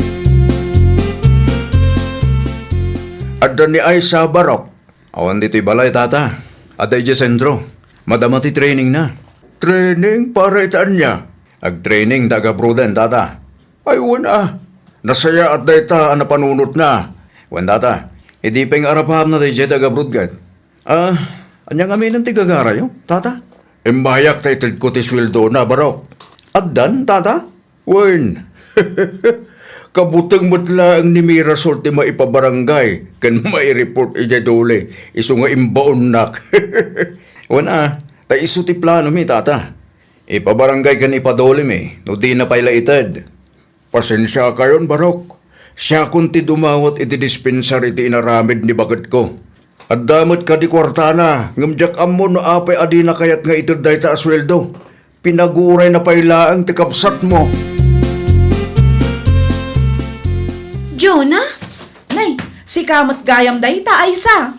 Adda ni Aisa, Barok. Awan ditoy balay, Tata. Adda idiay sentro. Madama ti trainingna. Training para iti ania? Agtraining ti agabroaden, Tata. Ay, wen a. Nasayaat dayta a napanunotna. Wen, Tata, idi pay nga arapaamna daydiay ti agabroad ket. Ah, ania ngamin ti gagarayo, Tata? Immayak ta itedko ti sueldona, Barok. Addan, Tata? Wen. Kabuteng met laeng ni Mirasol ti maipabarangay ken maireport idiay DOLE isu nga imbaonnak. Wen a, ta isu ti planomi, Tata. Ipabarangay ken ipadolemi no dina pay la ited. Pasensiakayon, Barok. Siakon ti dumawat iti dispensar iti inaramid ni baketko. Adda met kadi kuartana, ngem diak ammo no apay a dina kayat nga ited dayta a sueldo. Pinagurayna pay laeng ti kabsatmo. Jonah? Nay, sika met gayam dayta, Aisa.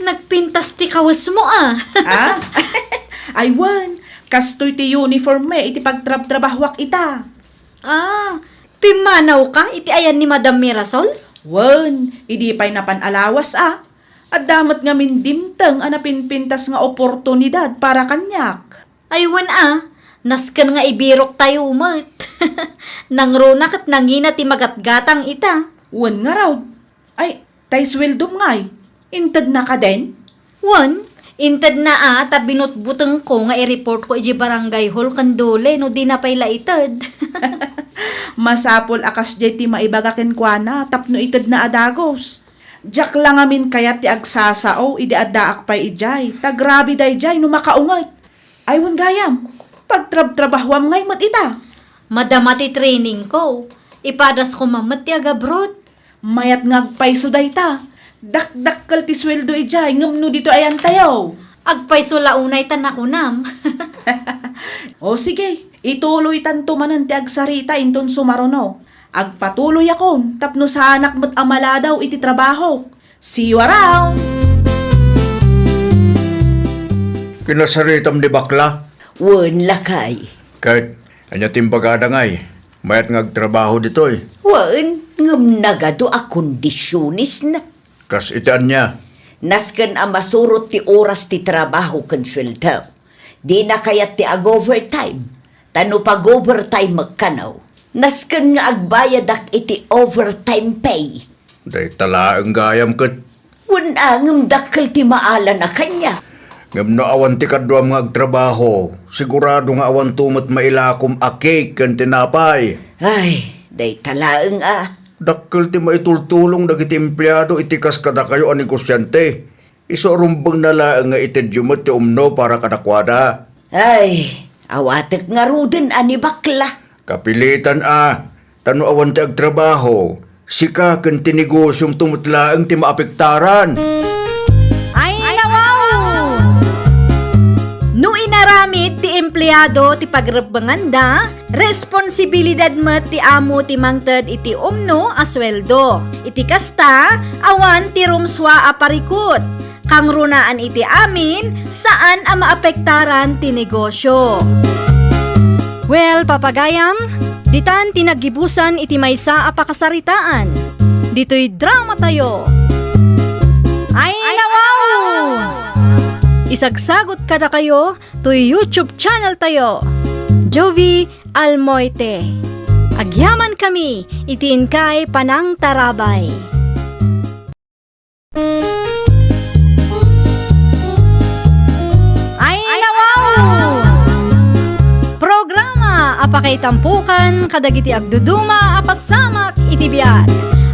Nagpintas ti kawesmo, a. Ah? Ay, wen, kastoy ti uniform mi iti pagtrabtrabahuak ita. Ah, pimmanawka iti ayan ni Madam Mirasol? Wen, idi pay napan a lawas a. Adda met ngamin dimteng a napinpintas nga oportunidad para kaniak. Ay, wen a, nasken nga ibiroktayo met. Nangruna ket nangina ti magatgatang ita. Wen ngarud. Ay, tay sueldom ngay, intedna kaden? Wen, intedna a ta binutbutengko nga i-report ko idiay barangay hall ken DOLE no dina pay la ited. Masapul a kasdiay ti maibaga kenkuana tapno itedna a dagus. Diak la ngamin kayat ti agsasao idi addaak pay idiay, ta grabe daydiay no makaunget. Ay, wen gayam, pagtrabtrabahuam ngay met ita. Madama ti trainingko. Ipadas koma met ti agabroad. Mayat nga agpayso dayta. Dakdakkel ti sueldo idiay, ngem no ditoy ayantayo. Agpayso la unay ta nakunam. O sige, ituloytanto manen ti agsarita inton sumaruno. Agpatuloyakon tapno saanak met a maladaw iti trabahok. See you around! Kinasaritam ni bakla? Wen, lakay. Ket, ania ti imbagada ngay? Mayat nga agtrabaho ditoy? Wen, ngem nagadu a kondisionesna. Kas iti ania? Nasken a masurot ti oras ti trabaho ken sueldo. Dina kayat ti ag-overtime. Ta no pag-overtime kano, nasken nga agbayadak iti overtime pay. Dayta laeng gayam ket. Wen a, ngem dakkel ti maalana kaniak. Ngem no awan ti kaduam nga agtrabaho, sigurado nga awanto met mailakom a cake ken tinapay. Ay, dayta laeng a. Dakkel ti maitultulong dagiti empleado iti kas kadakayo a negosiante. Isu a rumbengna laeng nga itedyo met ti umno para kadakuada. Ay, awatek ngaruden a ni bakla. Kapilitan a, ta no awan ti agtrabaho, sika ken ti negosiomto met laeng ti maapektaran. Ay, nawaw! No inaramid ti empleado ti pagrebbenganda, responsibilidad met ti amo ti mangted iti umno a sueldo. Iti kasta, awan ti rumsua a parikut. Kangrunaan iti amin, saan a maapektaran ti negosyo. Well, papagayam, ditan ti naggibusan iti maysa a pakasaritaan. Ditoy dramatayo. Ay, nawaw! Isagsagot kadakayo toy YouTube channel tayo, Jovie Almoite. Agyaman kami iti inkay panangtarabay. Ay, nawaw! Programa a pakaitampokan kadagiti agduduma a pasamak iti biag.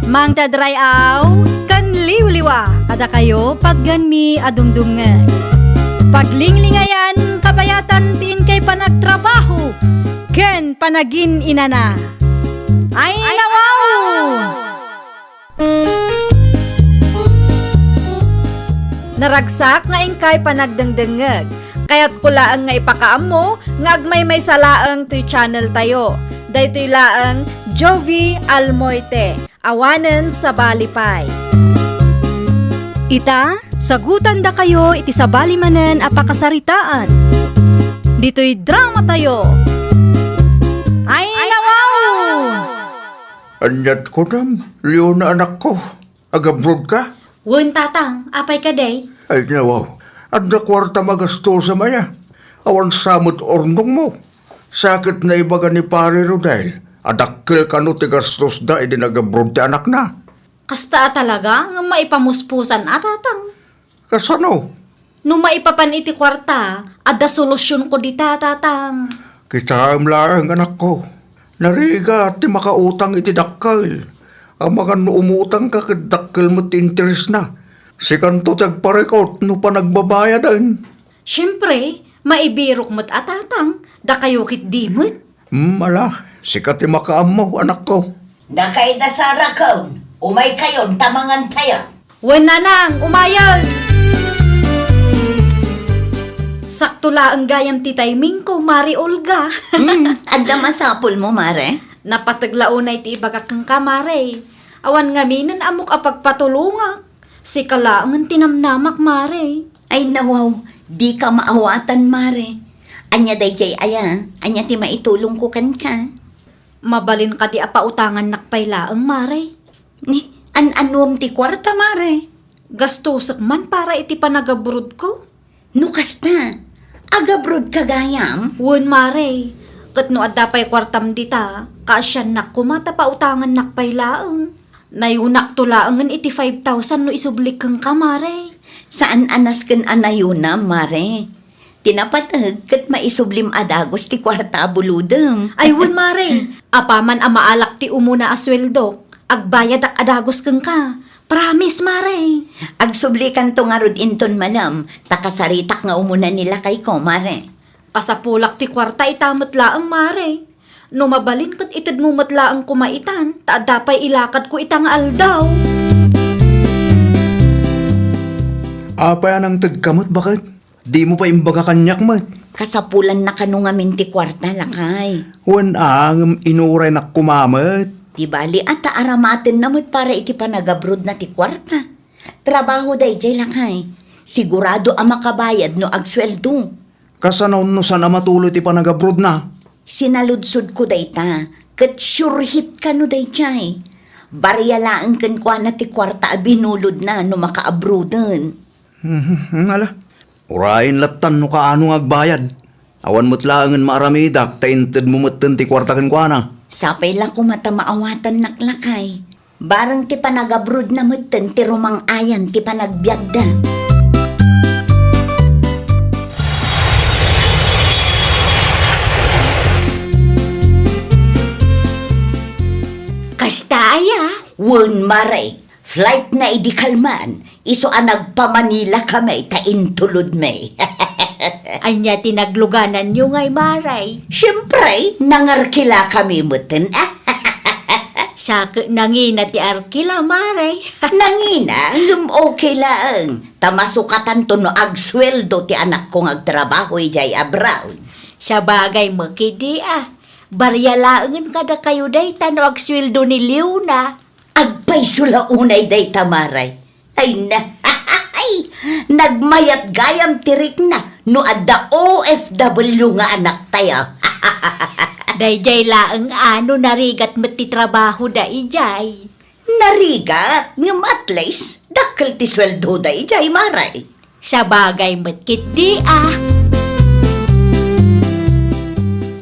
Mangted ray-aw ken liwliwa kadakayo patgenmi a dumdumngeg. Paglinglingayan, kabayatan ti inkay panagtrabaho ken panagin-inana. Ay, nawaw! Naragsak nga inkay panagdengdengngeg. Kayatko laeng nga ipakaammo nga agmaymaysa laeng toy channel tayo. Daytoy laeng Jovie Almoite. Awanen sabali pay. Ita, sagutandakayo iti sabali manen a pakasaritaan. Ditoy drama tayo. Ay, nawaw! Ania't kunam, Leona anakko? Agabroad ka? Wen, tatang, apay kadi? Ay, nawaw. Adda kuarta magastos a maya. Awan sa met urnongmo. Sa ket naibaga ni Pare Rodel a dakkel kano ti gastosda idi nagabroad ti anakna. Kasta a talaga, ngem maipamuspusan a, tatang. Kasano? No maipapan iti kuarta, adda solusionko dita, tatang. Kitaem laeng, anakko. Narigat ti makautang iti dakkel. Amangan no umutangka ket dakkel met ti interesna. Sikanto ti agparikut no panagbabayaden. Siempre, maibirok met a, tatang, dakayo ketdi met. Hmm, ala, sika ti makaammo, anakko. Dakay da Sara ken, umaykayon ta mangantayo. Wen, nanang, umayen! Sakto laeng gayam ti timingko, Mare Olga. Hmm, adda masapulmo, Mare? Napateg la unay ti ibagak kenka, Mare. Awan ngaminen ammok a pagpatulongak. Sika laengen ti namnamak, Mare. Ay, nawaw, dika maawatan, Mare. Ania daydiay aya? Ania ti maitulongko kenka? Mabalin kadi a pautangannak pay laeng, Mare? Ni, an-anuem ti kuarta, Mare? Gastosek man para iti panagabrodko. No kasta, agabrodka gayam? Wen, Mare. Ket no adda pay kuartam dita, kaasiannak koma ta pautangannak pay laeng. Nayonakto laengen iti five thousand no isublik kenka, Mare. Saan a nasken a nayonam, Mare. Ti napateg ket maisublim a dagus ti kuarta a bulodem. Ay, wen, Mare. Apaman a maalak ti umuna a sueldok, agbayadak a dagus kenka. Promise, Mare. Agsublikanto ngarud inton malem, ta kasaritak nga umuna ni lakayko, Mare. Kasapulak ti kuarta ita met laeng, Mare. No mabalin ket itedmo met laeng koma itan, ta adda pay ilakadko ita nga aldaw. Apay a nangtedka met, baket? Dimo pay imbaga kaniak met. Kasapulanna kano ngamin ti kuarta, lakay. Wen a, ngem inuraynak koma met. Di bali a ta aramatenna met para iti panagabrodna ti kuarta. Trabaho daydiay, lakay. Sigurado a makabayad no agsueldo. Kasano no saan a matuloy ti panagabrodna? Sinaludsodko dayta, ket sure hit kano daydiay. Baria laeng kenkuana ti kuarta a binulodna no makaabroden. Mhm, ala. Urayen lattan no kaano nga agbayad. Awan met laengen maaramidak ta intedmo metten ti kuarta kenkuana. Sapay la koma ta maawatannak, lakay. Bareng ti panagabrodna metten ti rumang-ayan ti panagbiagda. Kasta aya? Wen, Mare. Flight na idi kalman, isu a nagpa-Manila kami ta intulodmi. Ania ti naglugananyo ngay, Mare? Siempre, nangarkila kami metten. Sa ket nangina ti arkila, Mare. Nangina, ngem okay laeng. Ta masukatanto no agsueldo ti anakko nga agtrabaho idiay abroad. Sabagay, makidi a. Baria laengen kadakayo dayta no agsueldo ni Leona. Agpayso la unay dayta, Mare. Ay na, nagmayat gayam ti rikna no adda O F W nga anaktayo. Daydiay laeng a no narigat met ti trabahoda idiay. Narigat, ngem at least, dakkel ti sueldoda idiay, Mare. Sabagay met ketdi a.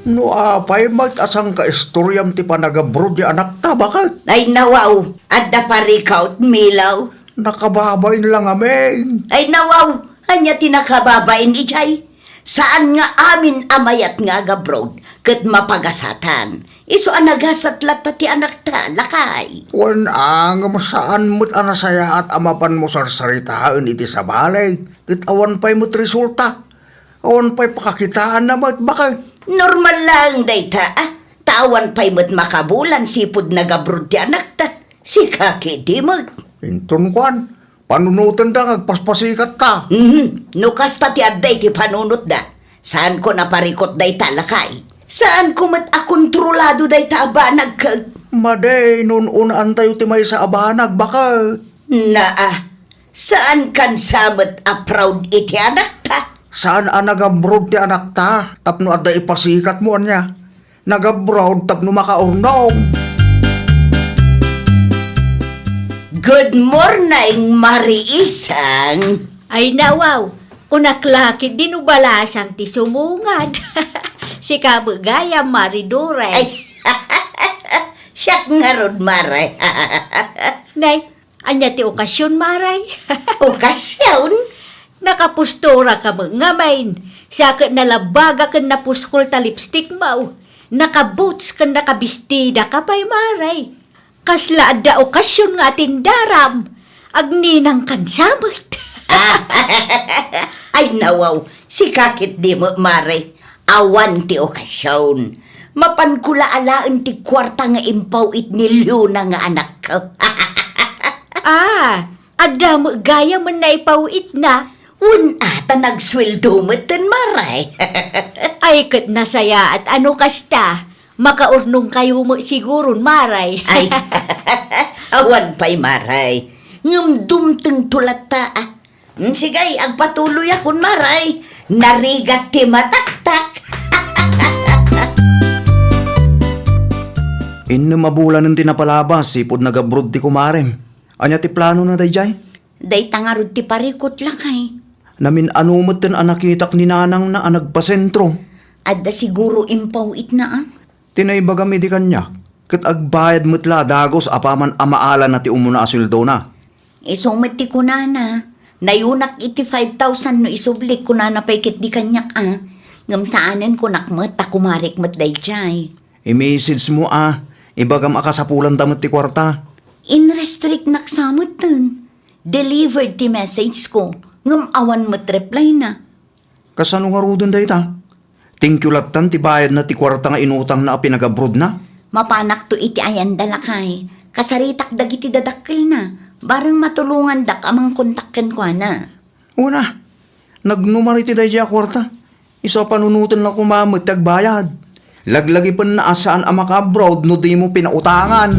No apay met a sangkaistoriam ti panagabroad ti anakta, baket? Ay, nawaw, adda parikaw, Milaw. Nakababain la ngamin. Ay, nawaw, ania ti nakababain idiay? Saan nga amin a mayat nga agabroad ket mapagasatan. Isu a nagasat latta ti anakta, lakay. Wen a, ngem saan met a nasayaat a mapanmo sarsaritaen iti sabali, ket awan pay met resulta. Awan pay pakakitaanna met, baket. Normal laeng dayta, a. Ta awan pay met makabulan sipud nagabroad ti anakta. Sika ketdi met. Inton kuan, Panunotenda nga agpaspasikatta. Mhm. No kasta ti adda iti panunotda, saanko a parikut dayta, lakay. Saanko met a kontrolado dayta a banag, kag. Madi, no un-unaantayo ti maysa a banag, baket. Naa, saankan sa met a proud iti anakta? Saan a nag-abroad ti anakta tapno adda ipasikatmo, ania? Nag-abroad tapno makaurnong. Good morning, Mari Isang. Ay, nawaw. Kunak la ketdi no balasang ti sumungad. Sika met gayam, Mari Dores. Ay, siak ngarud, Mare. Nay, ania ti okasion, Mare? Okasion? Nakapostura ka met ngamin. Sa ket nalabaga ken napuskol ta lipstick mo. Nakaboots ken nakabistida ka pay, Mare. Kasla adda okasion nga atindaram. Agninang kan sa met. Ay, nawaw, sika ketdi met, Mare. Awan ti okasion. Mapanko la alaen ti kuarta nga impaw-it ni Leona nga anakko. Ah, adda met gayam a naipaw-itna? Wen a, ta nagsueldo metten, Mare. Ay, ket nasayaat a no kasta. Makaurnongkayo met siguron, Mare. Ay, awan pay, Mare. Ngem dumtengto latta, a. Mm, sige, agpatuloyakon, Mare. Narigat ti mataktak. Innem a bulanen ti napalabas, ipud nag-abroad ti kumarem. Ania ti planona daydiay? Dayta ngarud ti parikut, lakay. Namin-ano metten a nakitak ni nanangna a nagpasentro. Adda siguro impaw-itna, a. Ti naibagam idi kaniak, ket agbayad met la a dagus apaman a maalana ti umuna a sueldona. Isu met ti kunana, nayunak iti five thousand no isublik, kunana pay ketdi kaniak, a. Ngem saanen, kunak met ta kumarek met daydiay. I-message mo, a, ibagam a kasapulanta met ti kuarta. In-restrictnak sa metten. Delivered ti message ko, ngem awan met replyna. Kasano ngaruden dayta? Thank you lattan ti bayadna ti kuarta nga inutangna a pinag-abroadna. Mapanakto iti ayanda, lakay. Kasaritak dagiti dadakkelna. Bareng matulongandak a mangkontak kenkuana. Una, nagnumar iti daydiay a kuarta. Isu a panunotenna koma met ti agbayad. Laglagipenna a saan a maka-abroad no dimo pinautangan.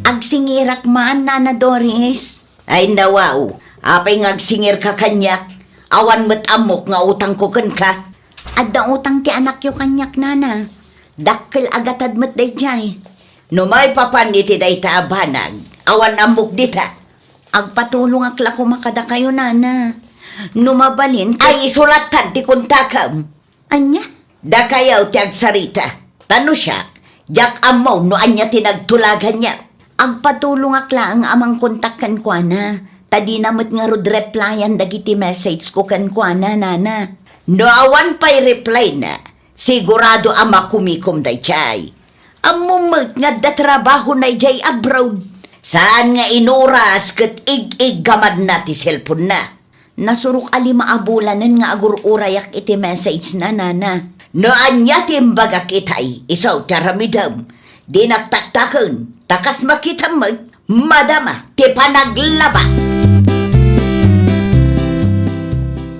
Agsingirak man, Nana Doris. Ay, nawaw, apay nga agsingirka kaniak? Awan met ammok nga utangko kenka. Adda utang ti anakyo kaniak, nana. Dakkel a gatad met daydiay. No maipapan iti dayta a banag, awan ammok dita. Agpatulongak la koma kadakayo, nana. No mabalin, ay, isu lattan ti kontakem. Ania? Dakayo ti agsarita. Ta no siak, diak ammo no ania ti nagtulaganyo. Agpatulongak laeng a mangkontak kenkuana, ta dina met ngarud replyan dagiti message ko kenkuana, nana. No awan pay replyna, sigurado a makumikom daydiay. Ammom met nga adda trabahona idiay abroad. Saan nga inuras ket ig-iggamanna ti cellphone-na. Nasurok a lima a bulanen nga agur-urayak iti message-na, nana. No ania ti imbagak itay, isu ti aramidem. Dinak taktaken, ta kas makitam met, madama ti panaglaba.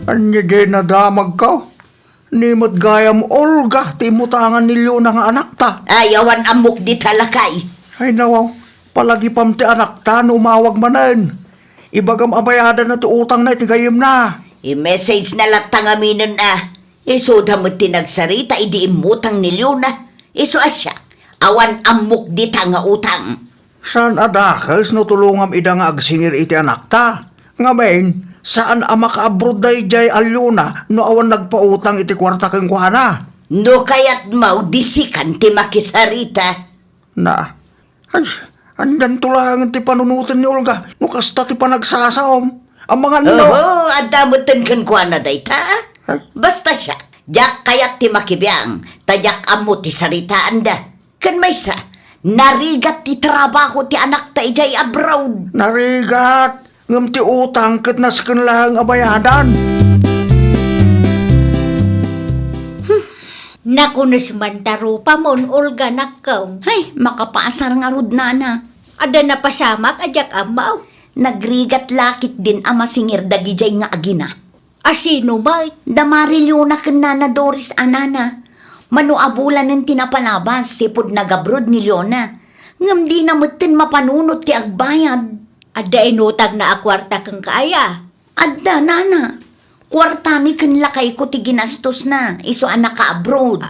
Ania diay nadamagko? Ni met gayam Olga ti imutangan ni Leona nga anakta. Ay, awan ammok dita, lakay. Ay, nawaw, palagipam ti anakta no umawag manen. Ibagam a bayadanna ti utangna iti gayyemna. I-message-na latta ngaminen a. Isuda met ti nagsarita idi immutang ni Leona. Isu a siak, awan ammok dita nga utang. Saan a dakes no tulongam ida nga agsingir iti anakta. Ngamin, saan a makaabroad daydiay a Leona no awan nagpautang iti kuarta kenkuana. No kayatmo, disikan ti makisarita. Na, ay, andanto laengen ti panunoten ni Olga no kasta ti panagsasaom. Amangan no. Oho, adda metten kenkuana dayta. Ay. Basta siak, diak kayat ti makibiang, ta diak ammo ti saritaanda. Ken maysa, narigat ti trabaho ti anakta idiay abroad. Narigat, ngem ti utang ket nasken laeng a bayadan. Hmm. Nakunes man ta rupamon, Olga, nakkem. Hay, makapaasar ngarud, nana. Adda napasamak a diak ammo. Nagrigat la ketdin a masingir dagidiay nga agina. A sino met? Da Mari Leona ken Nana Doris a nana. Mano a bulanen ti napalabas, sipud nag-abroad ni Leona. Ngem dina metten mapanunot ti agbayad. Adda inutangna a kuarta kenka aya? Adda, nana. Kuartami ken lakayko ti ginastosna, isu a naka-abroad.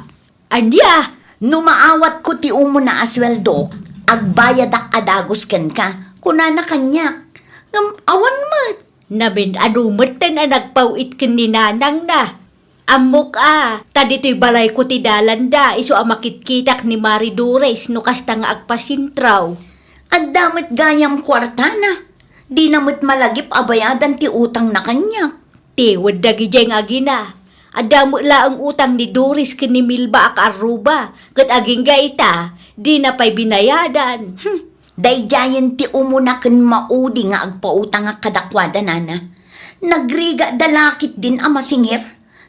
Ania? No maawatko ti umuna a sueldo, agbayadak a dagus kenka, kunana kaniak. Ngem awan met. Namin-ano metten a nagpaw-it ken ni nanangna. Ammok a, ta ditoy balayko ti dalanda, isu a makitkitak ni Mari Doris no kasta nga agpasintraw. Adda met gayam kuartana. Dina met malagip a bayadan ti utangna kaniak. Tiwed dagidiay nga agina. Adda met laeng utang ni Doris ken ni Milba a kaarruba, ket agingga ita, dina pay binayadan. Hmm. Daydiayen ti umuna ken maudi nga agpautangak kadakuada, nana. Nagrigat da la ketdin a masingir.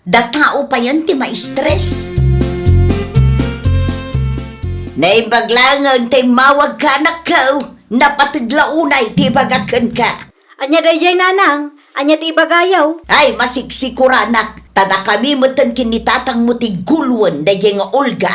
Da tao payen ti maistres. Naimbag laengen ti immawagka, anakko. Napateg la unay ti ibagak kenka. Ania daydiay, nanang? Ania ti ibagayo? Ay, masiksikoranak. Ta dakami metten ken ni tatangmo ti guluen daydiay nga Olga.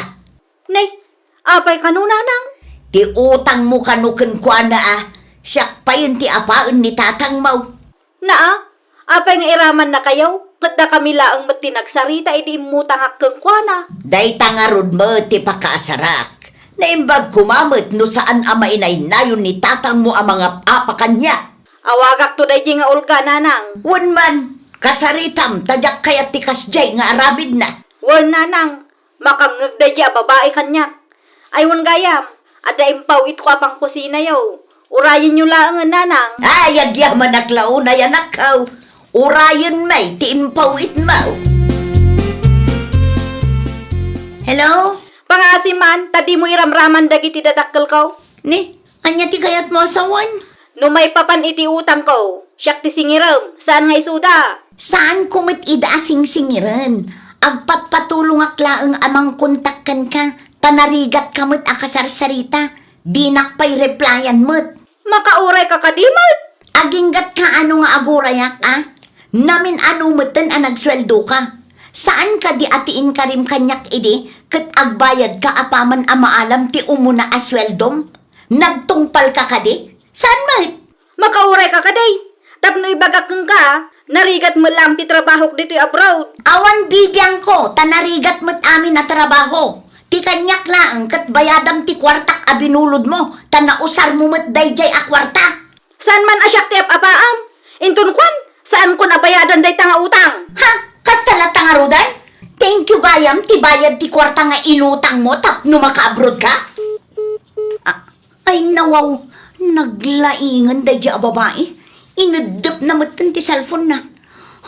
Nay, apay kano, nanang? Ti utangmo kano kenkuana a, siak payen ti apaen ni tatangmo. Naa, apay nga iramannakayo? Ket dakami laeng met ti nagsarita idi immutangak kenkuana. Dayta ngarud met ti pakaasarak. Naimbag koma met no saan a mainaynayon ni tatangmo a mangap-apa kaniak. Awagakto daydiay nga Olga, nanang. Wen man, kasaritam ta diak kayat ti kasdiay nga aramidna. Wen, nanang, makangngeg daydiay a babai kaniak. Ay, wen gayam, adda impaw-itko a pangkusinayo. Urayenyo laengen, nanang. Ay, agyamanak la unay, anakko. Urayen may ti impaw-itmo. Hello? Pangaasim man, ta dimo iramraman dagiti dadakkelko. Ni, ania ti kayatmo a sawen? No maipapan iti utangko, siak ti singirem, saan nga isuda. Saanko met ida a singsingiren. Agpatpatulongak laeng a mangkontak kenka, ta narigatka met a kasarsarita. Dinak pay replyan met. Makaurayka kadi met? Aginggatka ano nga agurayak, a? Namin-ano metten a nagsueldoka. Saan kadi a ti inkarim kaniak idi ket agbayadka apaman a maalam ti umuna a sueldom? Nagtungpalka kadi? Saan met? Makaurayka kadi? Tapno ibagak kenka, narigat met laeng ti trabahok ditoy abroad. Awan bibiangko, ta narigat met amin a trabaho. Ti kaniak laeng ket bayadam ti kuartak a binulodmo, ta nausarmo met daydiay a kuarta. Saan man a siak ti ap-apaam? Inton kuan, saankon a bayadan dayta nga utang. Ha? Kasta latta ngaruden? Thank you gayam ti bayad ti kuarta nga inutangmo tapno makaabroadka? Ah, ay, nawaw, naglaingen daydiay a babai. Ineddepna metten ti cellphone-na.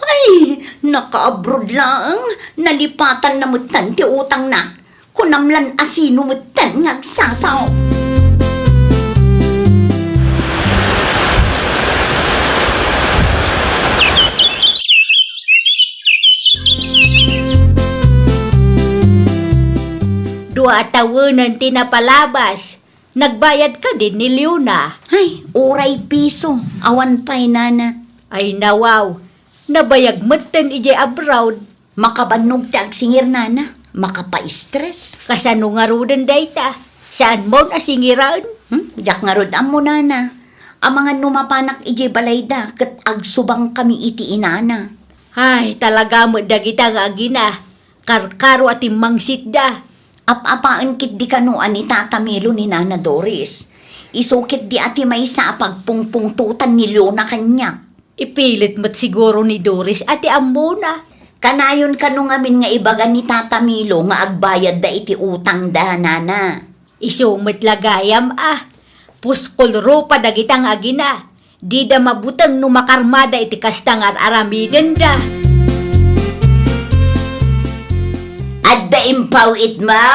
Ay, nakaabroad laeng, nalipatanna metten ti utangna. Kunam lan a sino metten nga agsasao. Dua a tawenen ti napalabas. Nagbayad kadi ni Leona? Ay, uray piso. Awan pay, nana. Ay, nawaw. Nabayag metten idiay abroad. Makabannog ti agsingir, nana. Makapaistres. Kasano ngaruden dayta? Saanmon a singiren? Hmm? Diak ngarud ammo, nana. Amangan no mapanak idiay balayda, ket agsubangkami iti inana. Ay, talaga met dagita nga agina. Karkaro a timmangsitda. Ap-apaen ketdi kano a ni Tata Milo ni Nana Doris. Isu ketdi a ti maysa a pagpungpungtotan ni Leona kaniak. Ipilit met siguro ni Doris a ti ammona. Kanayon kano ngamin nga ibaga ni Tata Milo nga agbayadda iti utangda, nana. Isu met la gayam a. Puskol rupa dagita nga agina. Dida mabuteng no makarmada iti kasta nga ar-aramidenda. Adda impaw-itmo?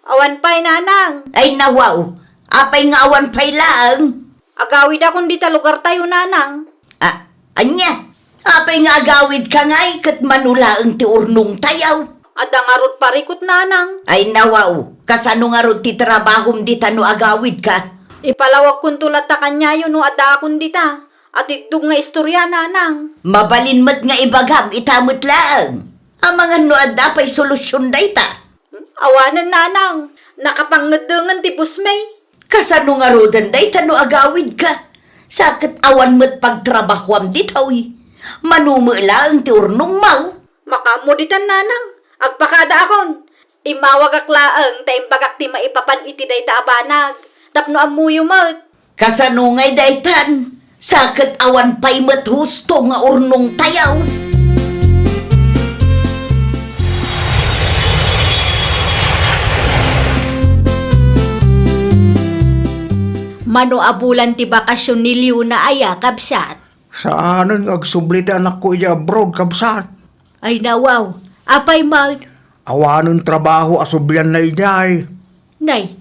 Awan pay, nanang. Ay, nawaw. Apay nga awan pay laeng? Agawidakon dita lugartayo, nanang. Ah, ania? Apay nga agawidka ngay ket mano laeng ti urnongtayo? Adda ngarud parikut, nanang. Ay, nawaw. Kasano ngarud ti trabahom dita no agawidka? Ipalawagkonto latta kaniayo no addaakon dita. Atiddog nga istoria, nanang. Mabalin met nga ibagam ita met laeng. Amangan no adda pay solusion dayta. Awanen, nanang. Nakapangngeddengen ti busmi. Kasano ngaruden dayta no agawidka? Sa ket awan met pagtrabahoam ditoy. Mano met laeng ti urnongmo. Makaammo ditan, nanang. Agpakadaakon. Immawagak laeng ta imbagak ti maipapan iti dayta a banag. Tapno ammoyo met. Kasano ngay daytan? Sa ket awan pay met husto nga urnongtayo. Mano a bulan ti bakasion ni Leona aya, kabsat? Saanen nga agsubli ti anakko idiay abroad, kabsat. Ay, nawaw. Apay met? Awanen trabaho a sublianna idiay. Nay,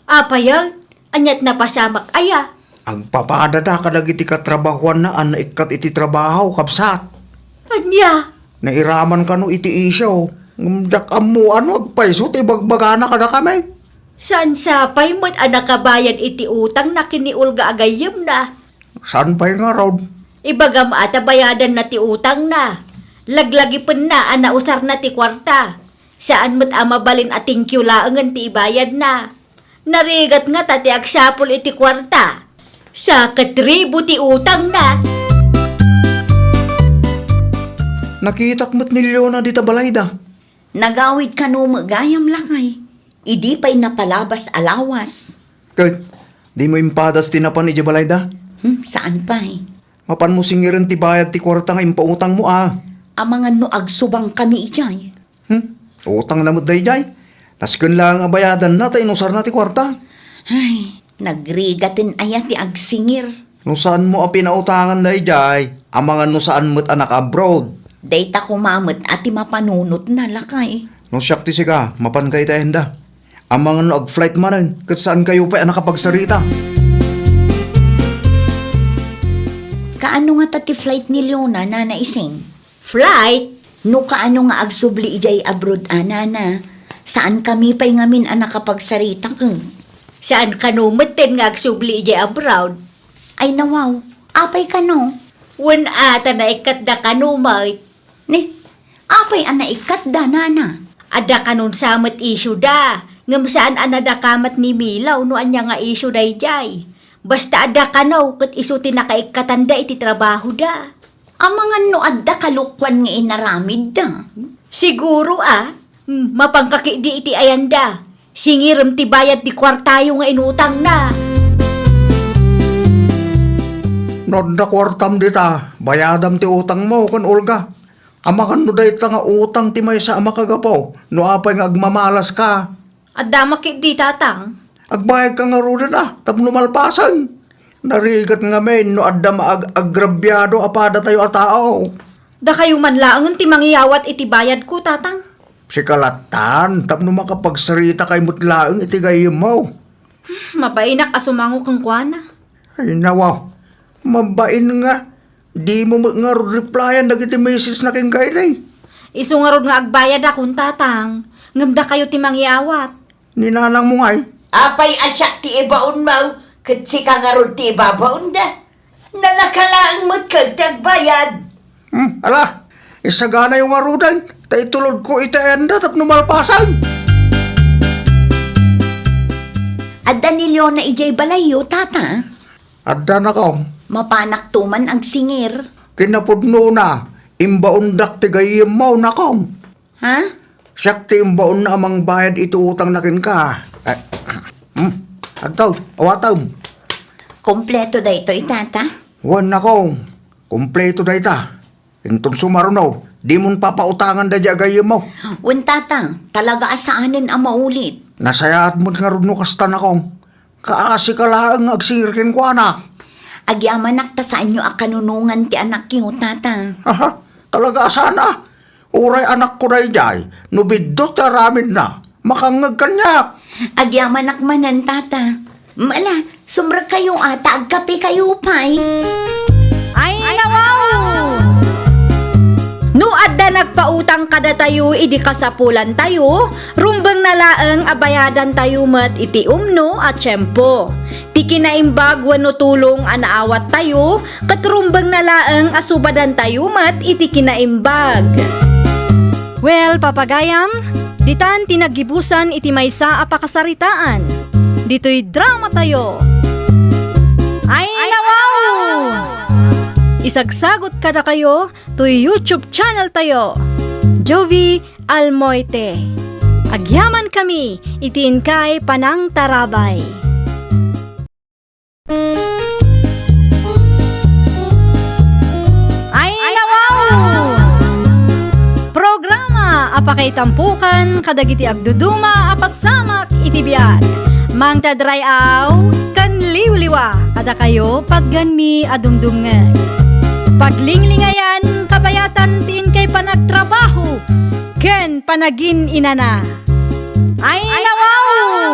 apay, a? Ania't napasamak aya? Agpapadada kadagiti katrabahoanna a naikkat iti trabaho, kabsat. Ania? Nairaman kano iti isyu. Ngem diak ammo no agpayso ti ibagbagana kadakami. Saan sapay met a nakabayad iti utangna ken ni Olga a gayyemna? Saan pay ngarud? Ibagam a ta bayadanna ti utangna. Laglagipenna a nausarna ti kuarta. Saan met a mabalin a thank you laengen ti ibayadna. Narigat ngata ti agsapul iti kuarta. Sa ket ribu ti utangna. Nakitak met ni Leona dita balayda. Nagawid kano met gayam, lakay. Idi pay napalabas a lawas. Ket, dimo impadas ti napan idiay balayda? Hmm, saan pay? Mapanmo singiren ti bayad ti kuarta nga impautangmo, a. Amangan no agsubangkami idiay. Hmm? Utangna met daydiay. Nasken laeng a bayadanna ta inusarna ti kuarta. Ay, nagrigaten aya ti agsingir. No saanmo a pinautangan daydiay, amangan no saan met a naka-abroad. Dayta koma met a ti mapanunotna, lakay. No siak ti sika, mapanka iti ayanda. Amangan no ag-flight manen, ket saankayo pay a nakapagsarita. Kaano ngata ti flight ni Leona, Nana Ising? Flight? No kaano nga agsubli idiay abroad, a, Nana? Saankami pay ngamin a nakapagsarita ken. Saan kano metten nga agsubli idiay abroad? Ay, nawaw. Apay kano? Wen a, ta naikkatda kano met. Ni, apay a naikkatda, Nana? Adda kanon sa met isyu da, ngem saan a nadakamat ni Milaw no ania nga isyu daydiay. Basta adda kano ket isu ti nakaikkatanda iti trabahoda. Amangan no adda kalokuan nga inaramidda. Siguro a, hmm, mapanka ketdi iti ayanda. Singirem ti bayad ti kuartayo nga inutangna. No adda kuartam dita, bayadam ti utangmo ken Olga. Amangan no dayta nga utang ti maysa a makagapu, no apay nga agmamalaska. Adda met ketdi, Tatang. Agbayadka ngaruden a, tapno malpasen. Narigat ngamin no adda maag-agrabiado a padatayo a tao. Dakayo man laengen ti mangiyawat iti bayadko, Tatang. Sika lattan, tapno makapagsaritaka met laeng iti gayyemmo. Mabainak a sumango kenkuana. Ay, nawa. Mabain nga. Dimo met ngarud replyan dagiti message na ken Kayday. Isu ngarud nga agbayadakon, Tatang. Ngem dakayo ti mangiyawat. Ni nanangmo ngay? Apay a siak ti ibaonmo, ket sika ngarud ti ibabaonda. Nalaka laeng met ket ti agbayad. Hmm, ala, isaganayo ngaruden, ta itulodko iti ayanda tapno malpasen. Adda ni Leona idiay balayyo, Tata? Adda, nakong. Mapanakto man agsingir. Kinapudnona, imbaondak ti gayyemmo, nakong. Ha? Siak ti imbaonna a mangbayad iti utangna kenka. Eh, hmm, adto, awatem. Kompleto daytoy, Tata? Wen, nakong. Kompleto dayta. Inton sumaruno, dimon papautangan daydiay a gayyemmo. Wen, Tata, talaga a saanen a maulit. Nasayaat met ngarud no kasta, nakong. Kaasi ka laeng nga agsingir kenkuana. Agyamanak ta saanyo a kanunongan ti anakyo, Tata. Aha, talaga a saan a. Uray anakko daydiay, no biddut ti aramidna, makangngeg kaniak. Agyamanak manen, Tata. Mala, sumrekkayo a, ta agkapekayo pay. Ay, nawaw! No adda Nagpautang kadatayo idi kasapulantayo, rumbengna laeng a bayadantayo met iti umno a tiempo. Ti kinaimbag wenno tulong a naawattayo, ket rumbengna laeng a subadantayo met iti kinaimbag. Well, papagayam, ditan ti naggibusan iti maysa a pakasaritaan. Ditoy dramatayo. Ay, nawaw! Isagsagot kadakayo toy YouTube channel tayo, Jovi Almoite. Agyamankami iti inkay panangtarabay. Ay, nawaw! Programa a pakaitampukan kadagiti agduduma a pasamak iti biag. Mangted ray-aw ken liwliwa kadakayo, patganmi a dumdumngeg. Paglinglingayan, kabayatan ti inkay panagtrabaho ken panagin-inana. Ay, nawaw!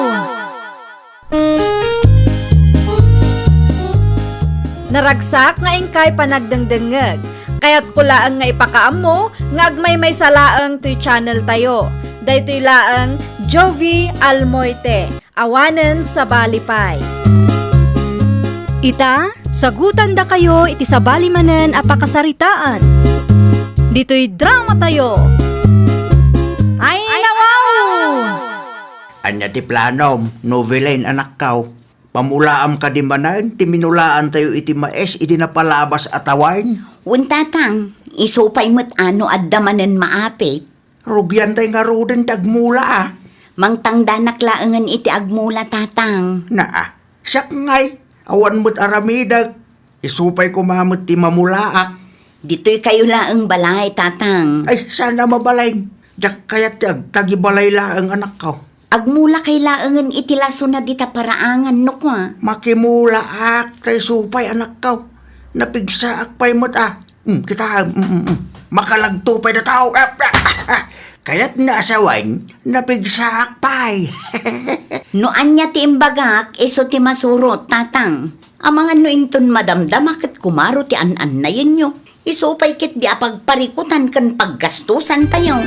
Naragsak nga inkay panagdengdengngeg. Kayatko laeng nga ipakaammo nga agmaymaysa laeng toy channel tayo. Daytoy laeng Jovi Almoite, awanen sabali pay. Ita, sagutandakayo iti sabali manen a pakasaritaan. Ditoy dramatayo. Ay, nawaw! Ania ti planom, Noveline, anakkaw? Pamulaam kadi manen ti minulaantayo iti mais idi napalabas a tawen? Wen, tatang, isu pay met a no adda manen maapit. Rugiantay ngaruden ti agmula, a. Mangtangdanak laengen iti agmula, tatang. Naa, siak ngay, awan met aramidek. Isu pay koma met ti mamulaak. Ditoy kayo laeng balay, tatang. Ay, saan a mabalin. Diak kayat ti agtagibalay laeng, anakko. Agmula kay laengen iti lasona dita paraangan, no kua. Makimulaak, ta isu pay, anakko. Napigsaak pay met, a. Hmm, kita, hmm, hmm, hmm. Makalagto pay da tao. Kayat nga asawan, napigsaak pay. No ania ti imbagak, isu ti masurot, tatang. Amangan no inton madamdama ket kumaro ti an-annayenyo. Isu pay ketdi a pagparikutan ken paggastusantayo.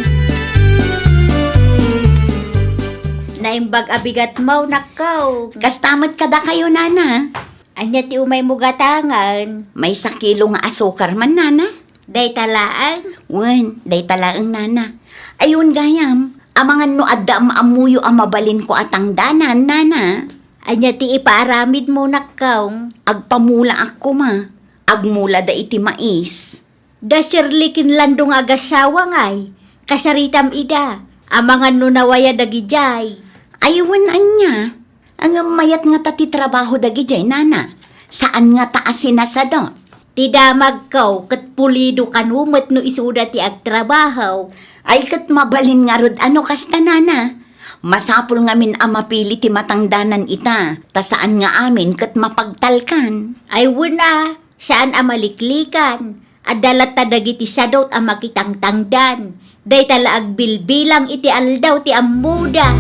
Naimbag a bigat maw, nakkaw. Kasta met kadakayo, nana. Ania ti umaymo gatangen? Maysa kilo nga asukar man, nana. Dayta laeng? Wen, dayta laeng, nana. Ay wen gayam, amangan no adda am-ammoyo a mabalinko a tangdanan, nana. Ania ti ipaaramidmo, nakkaw? Agpamulaak koma. Agmulada iti mais. Da Shirley ken Lando nga agassawa ngay, kasaritam ida. Amangan no nawaya dagidiay. Ay, wen ania? Ngem mayat ngata ti trabaho dagidiay, nana. Saan ngata a sinasadot. Ti damagko ket pulido kano met no isuda ti agtrabaho. Ay, ket mabalin ngarud a no kasta, nana. Masapul ngamin a mapili ti matangdanan ita, ta saan nga amin ket mapagtalkan. Ay, wen a, saan a maliklikan. Adda latta dagiti sadot a makitangtangdan. Dayta la agbilbilang iti aldaw ti ammoda.